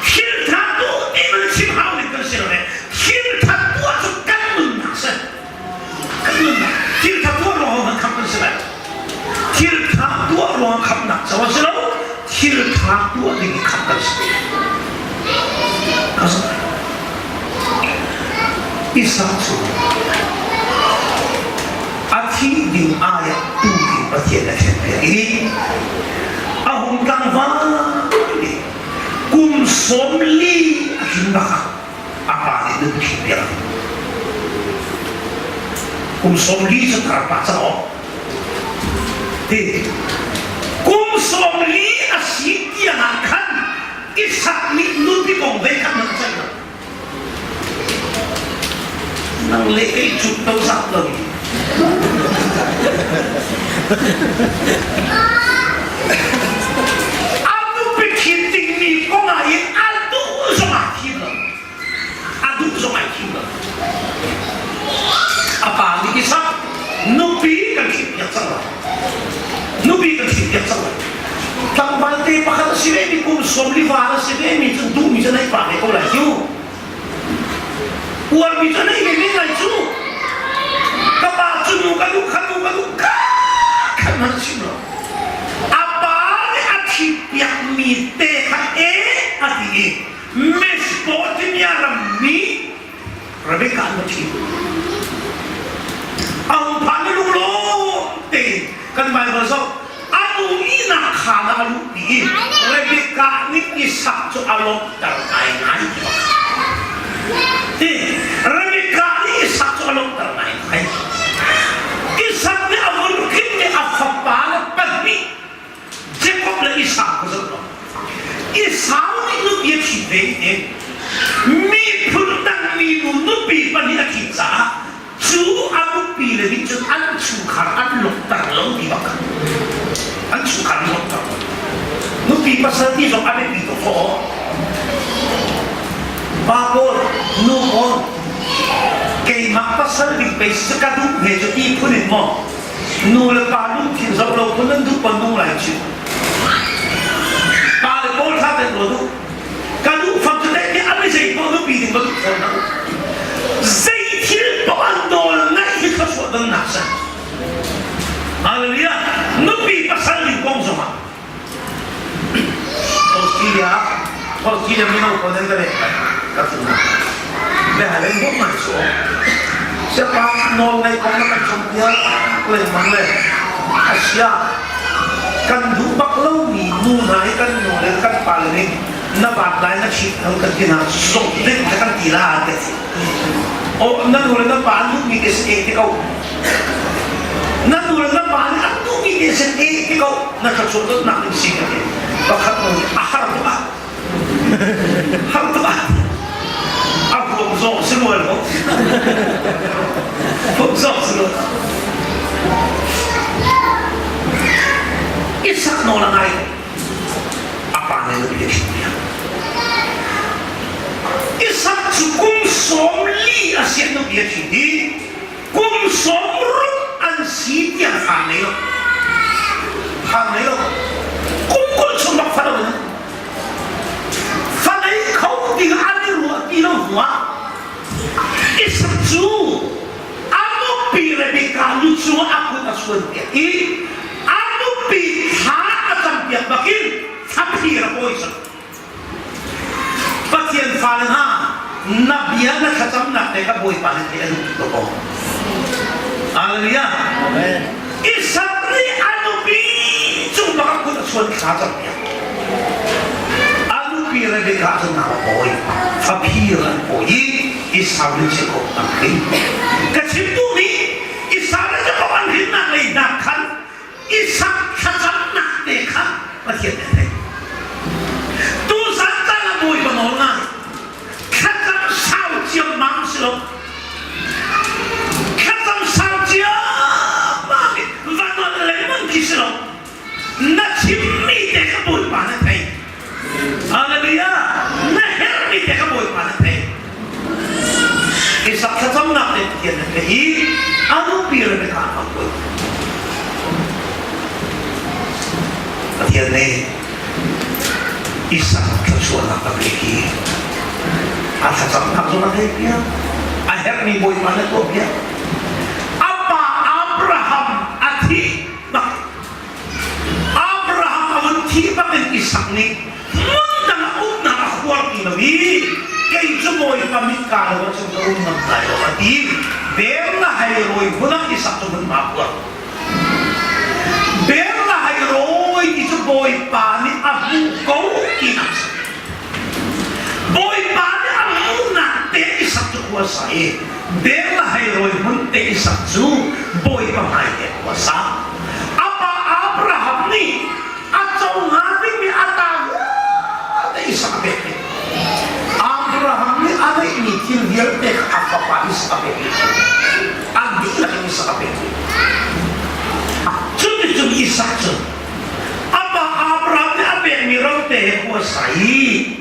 thil tha tu ti man chim hau ning kan si lo le thil tha tuah cu kan nunnak si kan nunnak thil tha tuah ruang ah khamh kan si lai thil tha tuah ruang khamhnak co a si lo thil tha tuah ding i khamh kan si. Isak cu a thih ding ai ah tuu in Pathian a ṭhenpiak i a hung tlangval i kum 40 a tlin bak ah a pa nih nupi ṭhitpiak a duh. Kum 40 cu tar pah cang awk. Ti kum 40 a si tiang ah khan Isak nih nupi kong ve khat hmanh a ceih lo. Nang le kei cut to zak lo. A nupi thit dingmi kong ah hin a duh zong aa thim lo. A duh zong ai thim lo. A pa nih Isak nupi kan thit piak cang lai. Nupi kan thit piak cang lai. Tlangval te pakhat a si ve mi kum sawmli val a si ve mi cu duhmi cu neih pah ve ko lai cu. Uarmi cu neih ve men lai cu. Ka pa cu nu ka duh kha nu ka duh ka khan hmanh chim lo. A pa nih a thit piak mi te kha e a ti i Mesopotamia ram mi Rebecca an va ṭhit. A hung phan i lunglawm tein kan Baibal zoh a nu ihnak khaan ah a luhpi i Rebecca nih Isak cu a lawmhter ngaingai ti bak. Hi Rebecca nih Isak cu a lawmhter ngaingai. Isak nih a vun hrin i a fapa le pahnih Jacob le Esau ka zoh lo. Esau nih nupi a ṭhit ve i miphun dang minu nupi pahnih a ṭhit caah cu a nupi le nih cun an chungkhar an lawmhter lo ti bak an chungkhar an lawmhter lo. Nupi pasal ti zong a biapi tuk fawh. Pa pawl, nu pawl, keimah pasal ding pei si ka duh he cu ti phun in maw Nu le pa lungthin zoh lo phun nan duh pon nung lai cu. Pa le pawl tha ten ruat u. Ka duh fam cu teh an zei paoh nupi ding va duh fawn hlah u. Zei thil paoh an nawl ngaih hi thluachuah donnak si. Hallelujah. Nupi pasal ding kong zongah Australia Australia mino pawl nan ka leh ka tu na le halen bok man so siapa nawl ngai kong na kan cawnpiak lengmang le asia kan duh bak lomi nu hna hi kan nu le kan pa le nih na van lai na chit hang kan ti hna zong dik kan ti la te o na nu le na pa an duhmi te si te ko Na nu le na pa nih an duhmi te sin e ti ko na thluachuah dawtnak in si ka ti. Pakhat nu nih a har tuk ah har tuk ah a huam zawng si rua lo. Huam zawng si rua. Isak nawl a ngai. A pa nih nupi a ṭhit piak. Isak cu kum 40 a si ah nupi a ṭhit i kum 60 an si tiang fa ngei lo. Fa ngei lo. Kum 20 chung bak fa lo in fa ngei kho ding an i ruah ti lo hnu ah Isak cu a nupi Rebekah lu cungah a kut a chuan piak i a nupi thla a campiak bakin thlaphir a pawi cang. Pathian fale hna, na bia na thlacamnak te kha Bawipa nih theih a duh tuk ko. Hallelujah. Amen. Isak nih a nupi cung bak a kut a chuan thla campiak. A nupi Rebekah cu nau a pawi, faphir an pawi i Esau nih Jacob an hrin. Ka chim duhmi Esau le Jacob an hrinnak lei hna khan Isak thlacamnak te kha Pathian nih a theih. Tuzan caan ah Bawipa nawl ngai. Thlacam sau ciammam si lo. Thlacam sau ciammam in va nawl lengmang khi si lo. Na chimmi te kha Bawipa na thei. Hallelujah! Na herhmi te kha Bawipa na thei. Isak thlacamnak nih Pathian na theih i a nupi Rebekah a put. Pathian nih Isak thluachuahnak a pek i a thlacamnak zong a theih piak. A herhmi Bawipa na tuah piak. A pa Abraham a thih bak Abraham a vun thih bak in Isak nih hmun dang ah umnak a huar ti lo i kei cu Bawipa mit kaa lo ahcun ka um ngam lai lo a ti. Isak cu hmunhma a phuar. Ber lai rawi ti cu Bawipa nih a hmuh ko tinak a si. Bawipa nih a hmuhnak te Isak cu khua sa i Ber lahai rawi hmun te Isak cu Bawipa hmai te khua sa. A pa Abraham nih a co hnga dingmi a ta vialte Isak a pek dih. Abraham nih a ngeihmi thil vialte kha a fapa Isak a pek dih. An dihlak in Isak a pek dih. Cuticun Isak cu a pa Abraham nih a pekmi rote he khua sa i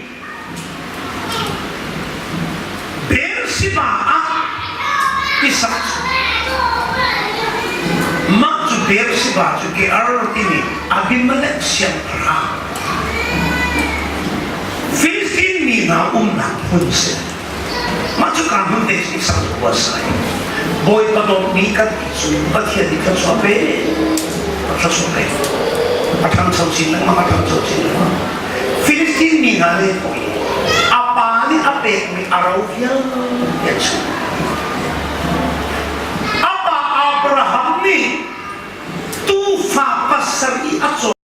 Beersheba ah Isak cu mah cu Beersheba cu Gear timi Abimelech siangpahrang Filistin mi hna umnak hmun si. Mah cu kaa hmun te cu Isak cu khua sa i Bawipa dawtmi kan ti cu Pathian nih thluachuah pe thluachuah pe a ṭhangcho chin lengmang a ṭhangcho chin lengmang Filistin mi hna nih a pa nih a pekmi a ro vialte an chuh. A pa Abraham nih tuufa pasarih a cawk.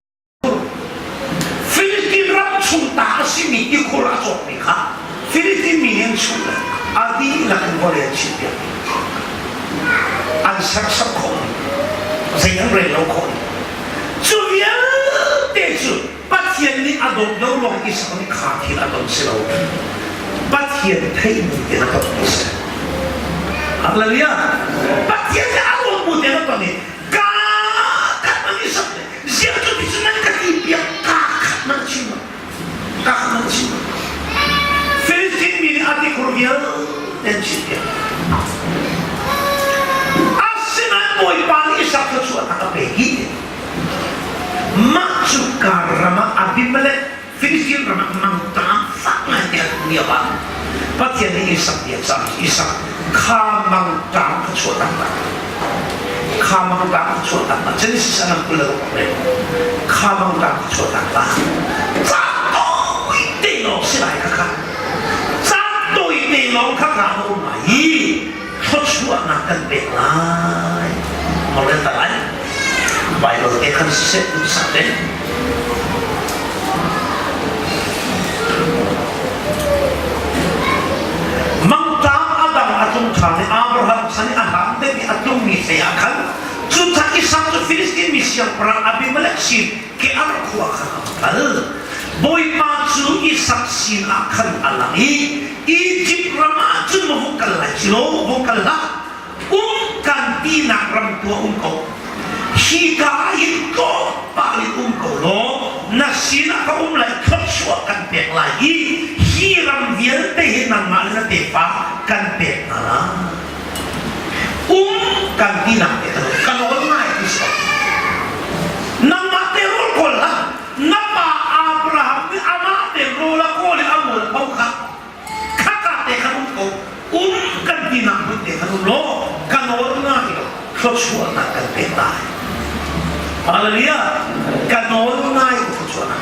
Filistin ram chung ta a simi tikhur a cawkmi kha Filistin mi nih an chuh le a dihlak in vawlei an chimpiak. An serhsat khawh zei an rel lo khawh. Cu vialte cu Pathian nih a dawt lo ruang Isak nih kha thil a ton si lo. Pathian theihmi te a ton mi si. Hallelujah! Pathian nih a dawt bu te a ton i ka khat man Isak nih ziah cu ti cu nan ka ti piak ka khat man chim ka khat man chim Filistin mi nih a tikhur vialte an chim piak. Asinain Bawipa nih Isak thluachuahnak a pek i Mah cu ram ah Abimelech Filistin ram ah mangṭam fak ngai te an um lio ah Pathian nih Isak bia cang Isak kha mangṭam kha chuahtak hlah kha mangṭam kha chuahtak hlah Genesis a nang 26 rel kha mangṭam kha chuahtak hlah caan tawi te lawng si lai kha kha caan tawi te lawng kha kha a um lai i thluachuahnak kan pek lai morel ta lai Bible te khan siseh duhsah te mangṭam a dang a tlung ṭhan i Abraham chan i a hlan deuh i a tlungmi hlei ah khan cu chan Isak cu Filistin mi siangpahrang Abimelech sin Gear khua khan a va kal. Bawipa cu Isak sin ah khan a lang i Izipt ram ah cun va vung kal lai ci law vung kal hlah um kan tinak ram tu ah um ko hika ah hin tlawmpal in um ko law na sinah ka um lai thluachuah kan pek lai i hi ram vialte hi nangmah le na tefa kan pek hna lai um kan tinak te kan ka nawl ngai ti si nangmah te rawl kawl hlah na pa Abraham nih amah te rawl a kawl i a mual pho kha khaka te khan um ko um kan tinak hmun te khan um law ka nawl ngai lo thluachuahnak kan pek lai Hallelujah ka nawl ngai thluachuahnak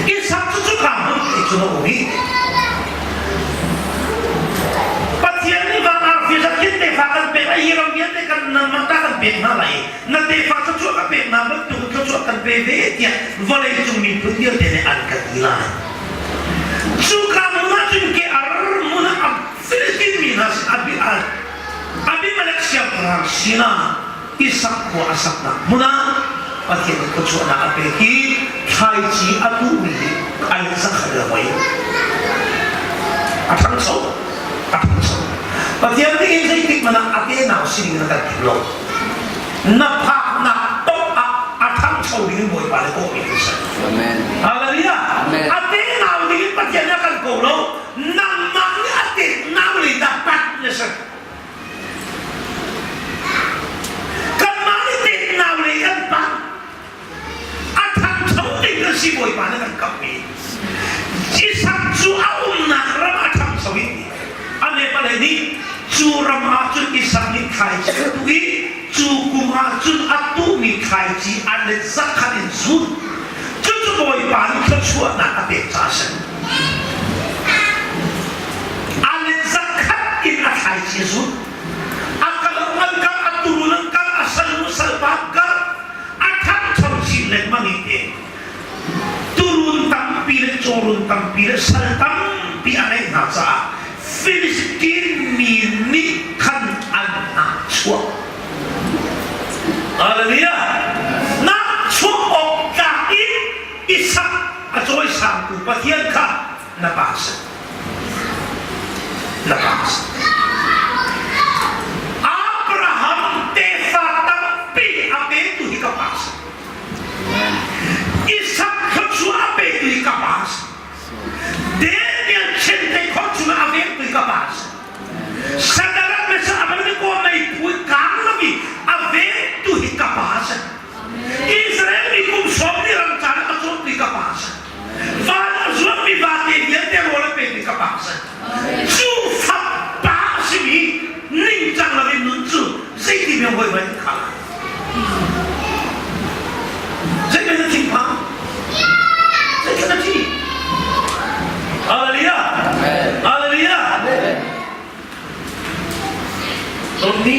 Isak cu cuka hmun te cun a um i Pathian nih van arfi zakhin tefa kan pek ai hi ram vialte kan nangmah ta kan pek hna lai na tefa thluachuah ka pek hna bantuk thluachuah kan pe ve tiah vawlei cung miphun vialte nih an ka ti lai. Cuka hmun ah cun ke ar hmun ah Filistin mi hna Abimelech siangpahrang sinah Isak khua a saknak hmun ah Pathian nih thluachuahnak a pek i thlaici a tuhmi hi ai zakhat le hoi a ṭhangcho a ṭhangcho Pathian nih hin zeitik hmanh ah a tenau sining in a kan thim lo na phaknak paoh ah a ṭhangcho ding in Bawipa nih kawhmi kan si. Amen. Hallelujah. Amen. A tenau ding in Pathian nih a kan ko lo. Nangmah nih a tenau lei dah pat na si. Kanmah nih tenau lei kan pat. A ṭhangcho ding kan si Bawipa nih kan kamhmi. Isak cu a umnak ram a ṭhangcho i a nepale nih cu ram ah cun Isak nih thlaici a tuh i cu kum ah cun a tuhmi thlaici a let zakhat in zun. Cucu Bawipa nih thluachuahnak a pek caah a si. A let zakhat in a thlaici a zun. tampi le sal tampi a ngeih hna caah Filistin mi nih khan an nahchuah. Hallelujah! Nahchuah awk tlak in Isak a cawisangtu Pathian kha na pa a si. Na pa a si. Abraham tefa tampi a petu hi ka pa a si. Isak thluachuah a petu hi ka pa a si. Daniel chente khor chungah a vengtu hi ka pa a si. Sadarak Meshach Abednego meiphu i kaang lomi a vengtu hi ka pa a si. Israel mi kum sawm ni ram caan a cawmtu hi ka pa a si. Van a zuammi vate vialte rawl a pekmi ka pa a si. Cu fapa a simi ningcang loin nun cu zeiti bia hawi hmanh kha Zeitin na thinphang? Zeitin na thi? Hallelujah! Hallelujah! Dawtmi,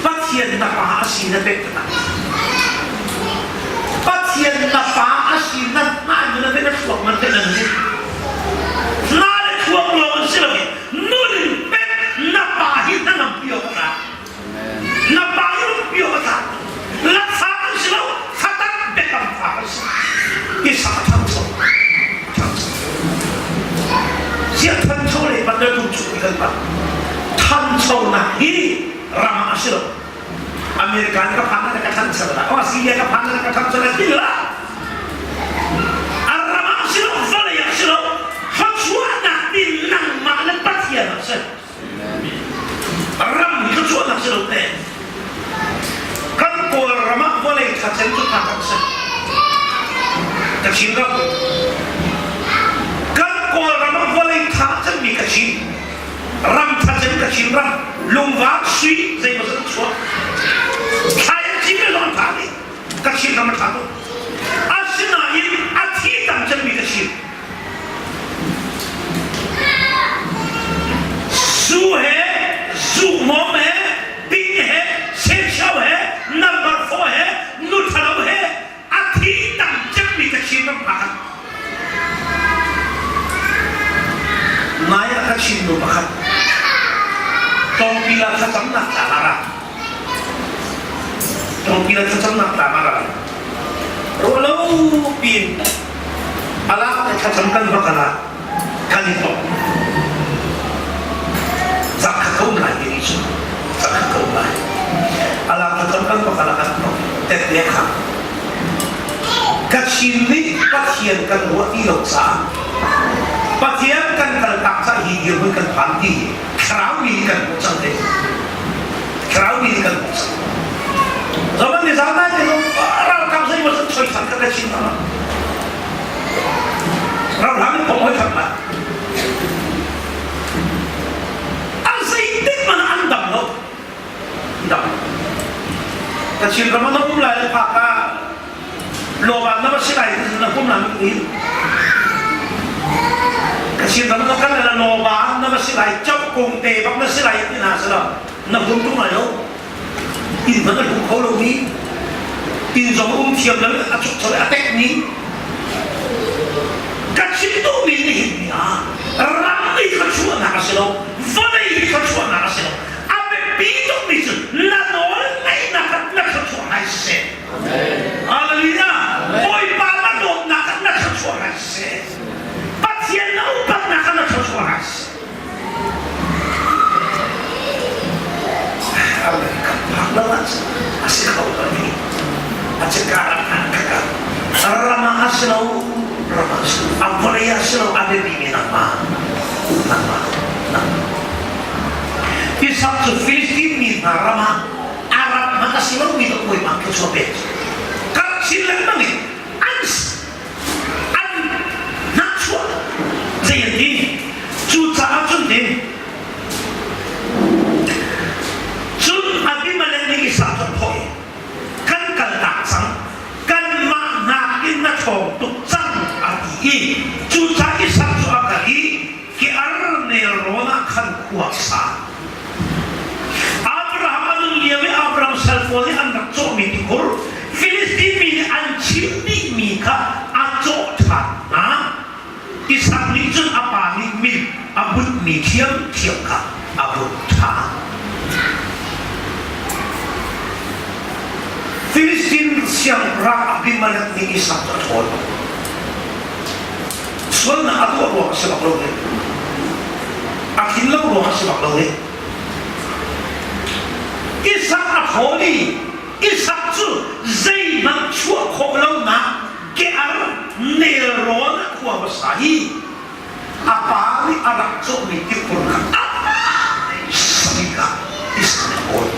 Pathian na pa a si na pek tak. Pathian na pa a si na hna na pek na thluak man te nan ni. Na le thluak lawng an si lo i nun in pek na pa hi na ngam pi awk a Na pa hi um pi awk a tlak. Lakfa an si lo, fatak biakam fa an si. Isa a ṭhangcho. Ṭhangcho. Ziah ṭhancho le pat le tum chung kan pat. Ṭhanchonak hi ram ah a si lo. American ka phan na ka ṭhancho la. Australia ka phan na ka ṭhancho la ti la. A ram ah a si lo, vawlei ah a si lo. Thluachuahnak ti nangmah le Pathian ah a si. Ram hi thluachuahnak si lo te. Kan Kawlram ah vawlei ṭha cem cu ṭha kan si. Kachin ram. Kan Kawlram ah vawlei ṭha cemmi Kachin. Ram ṭha cem Kachin ram. Lungvar sui zeimaw zat chuak. Thlai an cin le lawng ṭha dih. Kachin ram a ṭha tuk. Asinain a thi tam cemmi Kachin. Zu he zuhmawm he bing he sensiao he number four he nu ṭhalo he a thi tam cemmi Kachin ram pakhat. Nai ah Kachin nu pakhat Tawngpil ah thlacamnak tlang a ra. Tawngpil ah thlacamnak tlang a ra. Ruahlo piin alak le thlacam kan va kal ah kan i tong. Zakhat ka um lai ti ni cu. Zakhat ka um lai. Alak thlacam kan va kal ah kan tong. Tette kha. Kachin nih Pathian kan ruah ti lo caah Pathian kan kaltak caah hi dirhmun kan phan ti hi thlarau mi nih kan hmuh cang te. Thlarau mi nih kan hmuh cang. Zaman ni zan nai te ralkap zei maw zat choi cang ka ka chin hna. Ralhang in phom hoi khat la. An zeitik man an dam lo. Dam. Kachin ram an um lai le phak ah lawban na va si lai na hum la mi Kachin ram na kan la lawban na va si lai chau kong te bak na si lai ti na sa na hum tung lai lo inn hmanh a hum kho lo mi inn zong um thiam lo a chuk chole a tek mi ka chim duhmi nih hin ni ah ram i thluachuahnak a si lo vawlei hi thluachuahnak a si lo a biapi tukmi cu na nawl ngaihnak ah na thluachuah ngai siseh Hallelujah Bawipa na dawtnak ah na thluachuah ngai siseh Pathian na upatnak ah na thluachuah ngai siseh A si kho lo ni. A cakar ah ka rama a si lo rama a si lo a vawlei a si lo a biapi mi nangmah nangmah nangmah Isak cu Filistin mi hna ram ah Arab hmanh a si lomi ka bawipa thluachuah pek karh chin lengmang in an an hnahchuah zei an ti cucaah cun din cun Abimelech nih Isak cu a thawh i kan kaltak cang kanmah nakin na ṭhawng tuk cang a ti i cucaah Isak cu a kal i Kear nelrawn ah khan khua a sa. Abraham a nun lio i Abraham sal pawl nih an rak cawhmi tikhur Filistin mi nih an chim. ṭhiamṭhiam kha a vun ṭha. Filistin siangpahrang Abimelek nih Isak cu a ṭhawl. Sualnak a tuah ruang a si bak lo nih. A thin lo ruang a si bak lo nih. Isak a ṭhawl i Isak cu zeihmanh chuah khawh lonak ke-ar nelrawn ah khua hmasa hi a pa nih a rak cawhmi tikhur kha a sabik ah Isak nih a kawl.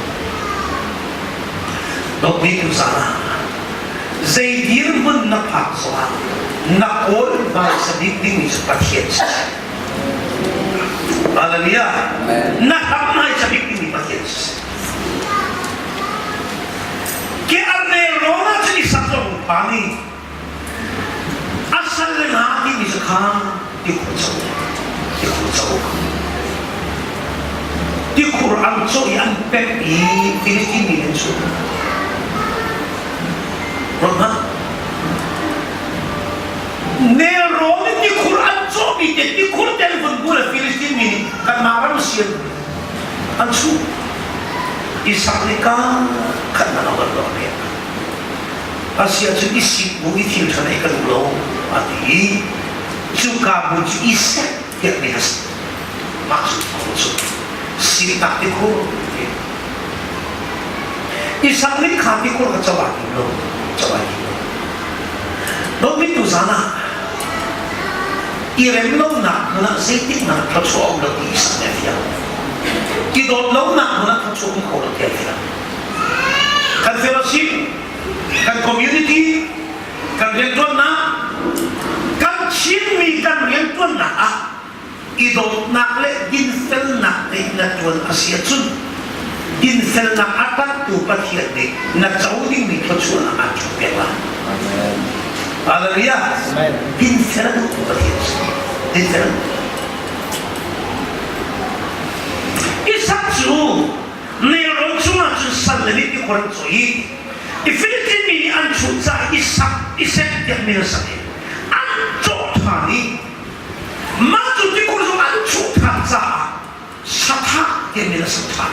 Dawtmi tuzaan ah zei dirhmun na phak zongah na kawl hmaisa bik dingmi cu Pathian si. Hallelujah. Na hram hmaisa bik dingmi Pathian si. Ke arnel rawn ah cun Isak zong phan i a sal le nga timi cu kha tikhur co tikhur co tikhur an cawh i an pemh i Filistin mi an chuah ruat hmanh nelrawn in tikhur an cawhmi te tikhur tel vun bu le Filistin mi nih kanmah ram sian an chuh Isak nih ka khat na lo lo pek Asia cu i sik bu i thil ṭha nei ka duh lo a ti i cuka bu cu i sek tiah mi a si. Mah cu a cu siknak tikhur ti. Isak nih kha tikhur kha co aa tim lo, co ai tim lo. Dawtmi tuzaan ah i rem lonak hmun ah zeitik hmanh thluachuah a um lo ti Isak nih a fiang. I dawt lonak hmun ah thluachuah um kho lo ti a fiang. Kan fellowship, kan community, kan rianṭuannak, kan Chinmi kan rianṭuannak ah i dawtnak le dinfelnak nih na ṭuan a si ahcun dinfelnak a ṭanhtu Pathian nih na co dingmi thluachuahnak aan ṭhutpiak lai. Hallelujah. Dinfel a duhtu Pathian a si. Dinfel. Isak cu Nelrawn chungah cun sal le nih tikhor an cawi i Filistin mi nih an chuh caah i sak i sek tiah min a sak i an cawh ṭhan i mah cu tikhor zong an chuh ṭhan caah sathah tiah min a sak ṭhan.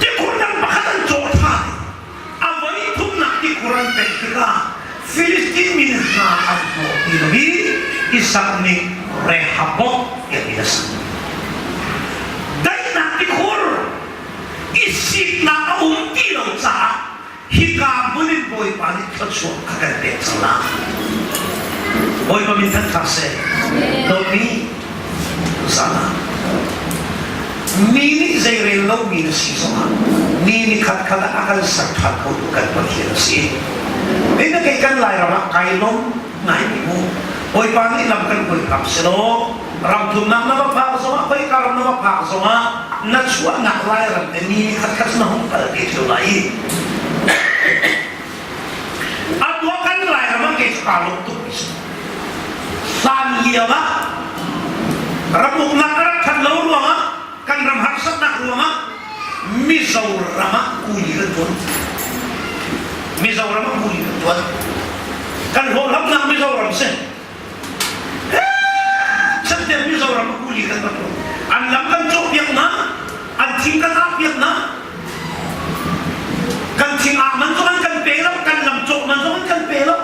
Tikhor dang pakhat an cawh ṭhan i a voi thumnak tikhor an pek tikah Filistin mi hna an hnawh ti lo i Isak nih Rehoboth tiah min a sak. Daihnak tikhur i siknak a um ti lo caah hika hmun in Bawipa nih thluachuah a kan pek cang lai. Bawipa min thangṭhat seh. Dawtmi zan ah mi nih zeirel lomi na si zongah mi ni khat khat ah a kan ser ṭhan khotu kan Pathian a si. Hei na kei kan Lairam ah kai lawm ngaimi mu. Bawipa nih lam kan hruai hram selaw ram thumnak na va phak zongah khoika ram na va phak zongah na chuahnak Lairam te mi ni khat khat na hung kal te ṭheo lai. Atu ah kan Lairam ah kei cu kaa lawm tuk mi si. Hlan lio ah ram uknak a rak ṭhat lo ruangah kan ram harsatnak ruangah Mizoram ah kuli kan ṭuan. Mizoram ah kuli kan ṭuan. Kan hlawhhlamnak Mizoram si. Chan Mizoram ah kuli kan rak ṭuan. An lam kan cawhpiak hna, an thing kan ahpiak hna. Kan thing ah man zong an kan pe lo, kan lam cawh man zong an kan pe lo.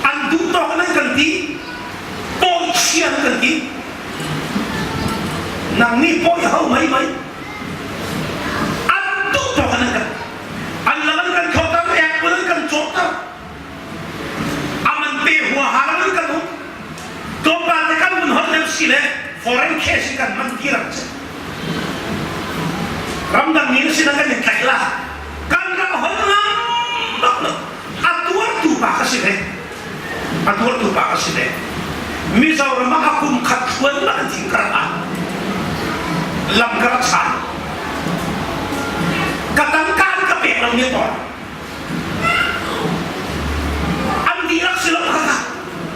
An duh tawk in an kan ti. Pawi chia an kan ti. Nang nih pawi ho mei mei. An duh tawk in an kan an lam an kan thawter, ek an kan cawhter. Aman pe huaha lam an kan um. Tlawmpal te kan mun holh deuh si le foreign case in kan man ti ram cu. Ramdang mi na sin ah kan in tlaih la. Kan ram holh ngam bak lo. A tuartu pa ka si ve. A tuartu pa ka si ve. Mizoram ah a kum khat thluan bak an thing ka rak ah. Lam ka rak san. Ka tangka an ka pek lo ni tawn. An dihlak si lo kha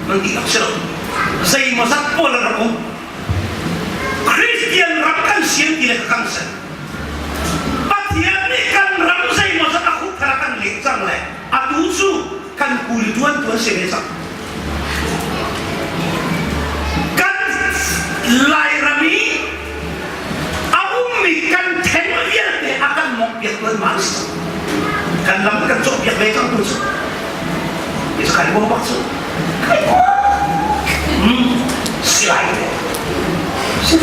an dihlak si lo. Zeimawzat pawl an rak um. Christian ram kan sian ti le ka kan sen. Pathian nih kan ram zeimawzat a khup a kan leh cang le atu cu kan kuli tuan tuan si ve cang. Kan. Lairam i a ummi kan then vialte a kan mawngpiak tuan ma an si. Kan lam kan cawhpiak ve cang tu cu. Is kai bo bak cu. Kai bo. Si lai te. Si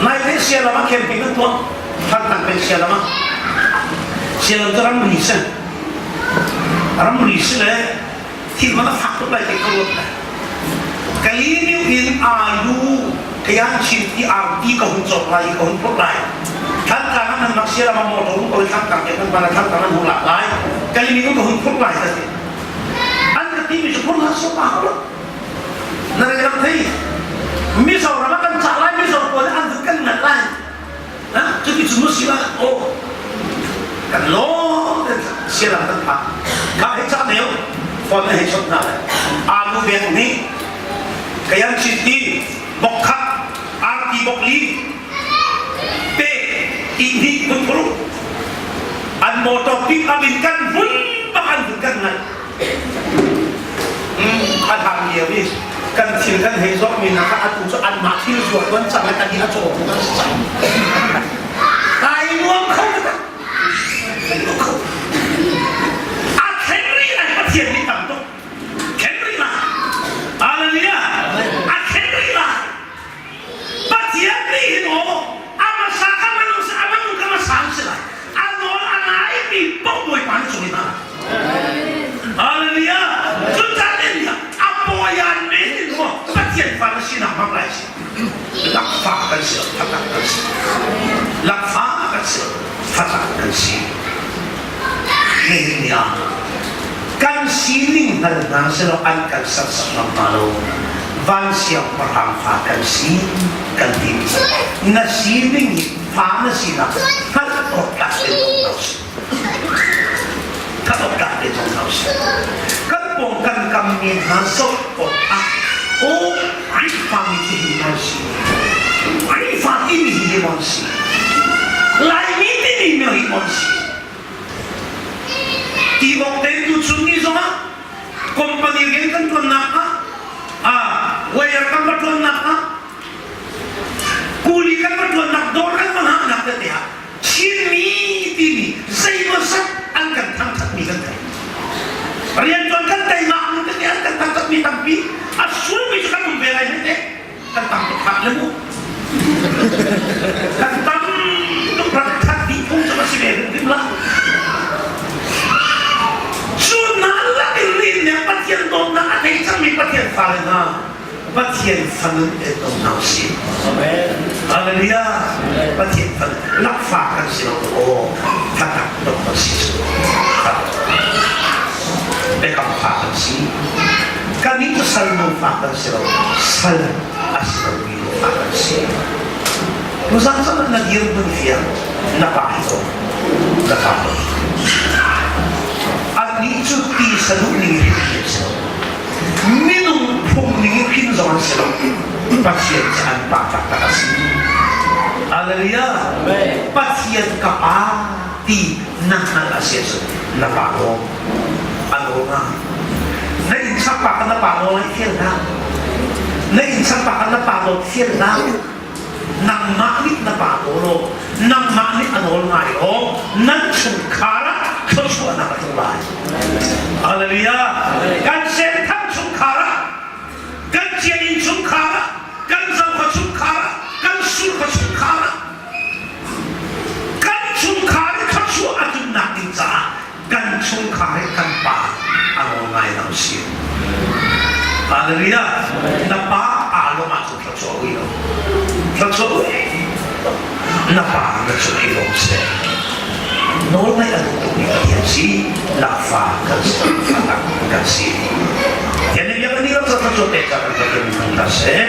Nai te sialam ah camping an tuah. Thantlang peng sialam ah. Sialam cu ramri si. Ramri si le thil man a fak tuk lai ti ka ruat le. Kali in aalu kayan chin ti arti ka hun cawk lai ka hun phurh lai. Thantlang ah nan mak sialam ah motor um ko i Thantlang ke kan van ah Thantlang an hung lak lai. Kali ka hun phurh lai ka ti. An ka ti mi cu phurh hlah sawh pa lo. Na rei ram thei. Mizoram ah kan cah lai Mizo pawl nih an vun kan ngat lai. Ha cuti cu mu si la aw kan lawm te sialam kan phak. Kha hei cah neu phone na hei chawnh hna lai. Alu bek nih kayan chin ti bok khat arti bok li pe ti hnih vun phuru an motor pick up in kan vun bak an vun kan ngat. A hlan lio i kan thil kan hei zawhmi hna kha atu cu anmah thil zuar tuan cang le kan i a caw tu kan si cang. Kai nuam kho taktak. Kai nuam kho. A thleng rih lai Pathian nih tam tuk. Thleng rih lai. Hallelujah. A thleng rih lai. Pathian nih hin aw a hmasa kha manung si a manung kha hmasa an si lai. A nawl a ngaimi paoh Bawipa nih cung in hna. Hallelujah. Cucaah nih a pawian men in maw Pathian fa na sinak hmang lai si. Lakfa kan si, fatak kan si. Lakfa kan si, fatak kan si. Nihin ni ah kan sining hngal hna selaw an kan sersak ngam hna lo. Van siangpahrang fa kan si kan ti. Na sining hi fa na sinak hngalh awk tlak te zong hna usih. Hngalh awk tlak te zong hna usih. Kan pawng kan kam mi hna zoh awk ah aw Khrihfa mi cu hi an si. Khrihfa timi hi hi an si. Laimi timi mi hi an si. Ti awk te tuchun ni zongah company rian kan ṭuannak ah ah wire kan va ṭuannak ah kuli kan va ṭuannak dawr kan va ngahnak tete ah Chinmi timi zeimawzat an kan thangṭhatmi kan thei. Rianṭuan kan teimak nu tete an kan thangṭhatmi tampi a sulmi cu kan um ve lai hme kan tam tuk hlah le mu. Kan tam tuk rak that dih phung cu a si ve hrimhrim la. Cu hna lakin nih nih Pathian dawtnak a thei cangmi Pathian fale hna Pathian fanun en ko hna usih. Hallelujah. Pathian fan lakfa kan si lo aw thatak dok kan si cu. Biakam fa kan si. Kannih cu sal nu fa kan si lo. Sal a si lomi nu fa kan si. Tuzan cun na dir hmun fiang na pa hi ko. Na pa ko. Annih cu ti saduh ning in an si lo. Minung phung ning in hrin zong an si lo. Pathian cu an pa taktak a si. Hallelujah. Pathian ka pa ti na hngalh a si ahcun na pa nawl a nawl hnga. Na innchak pa kha na pa nawl ai fial hna. Na innchak pa kha na pa nawl fial hna. Nangmah nih na pa nawl law, nangmah nih a nawl ngai law, nan chungkhar ah thluachuahnak a tlung lai. Hallelujah. Kan senthang chungkhar ah, kan ciainn chungkhar ah, kan zohkha chungkhar ah, kan surkha chungkhar ah, kan chungkhar i thluachuah a tlunnak ding caah kan chungkhar i kan pa a nawl ngai lo si. Hallelujah. Na pa aa lawm ahcun thluachuah ui lo. Thluachuah ui na pa na cung i lawm seh. Nawl ngaih a duh tukmi Pathian si, lakfa kan si, fatak kan si. Yan ni biak ni lam sa thluachuah pek kan Pathian min hna seh.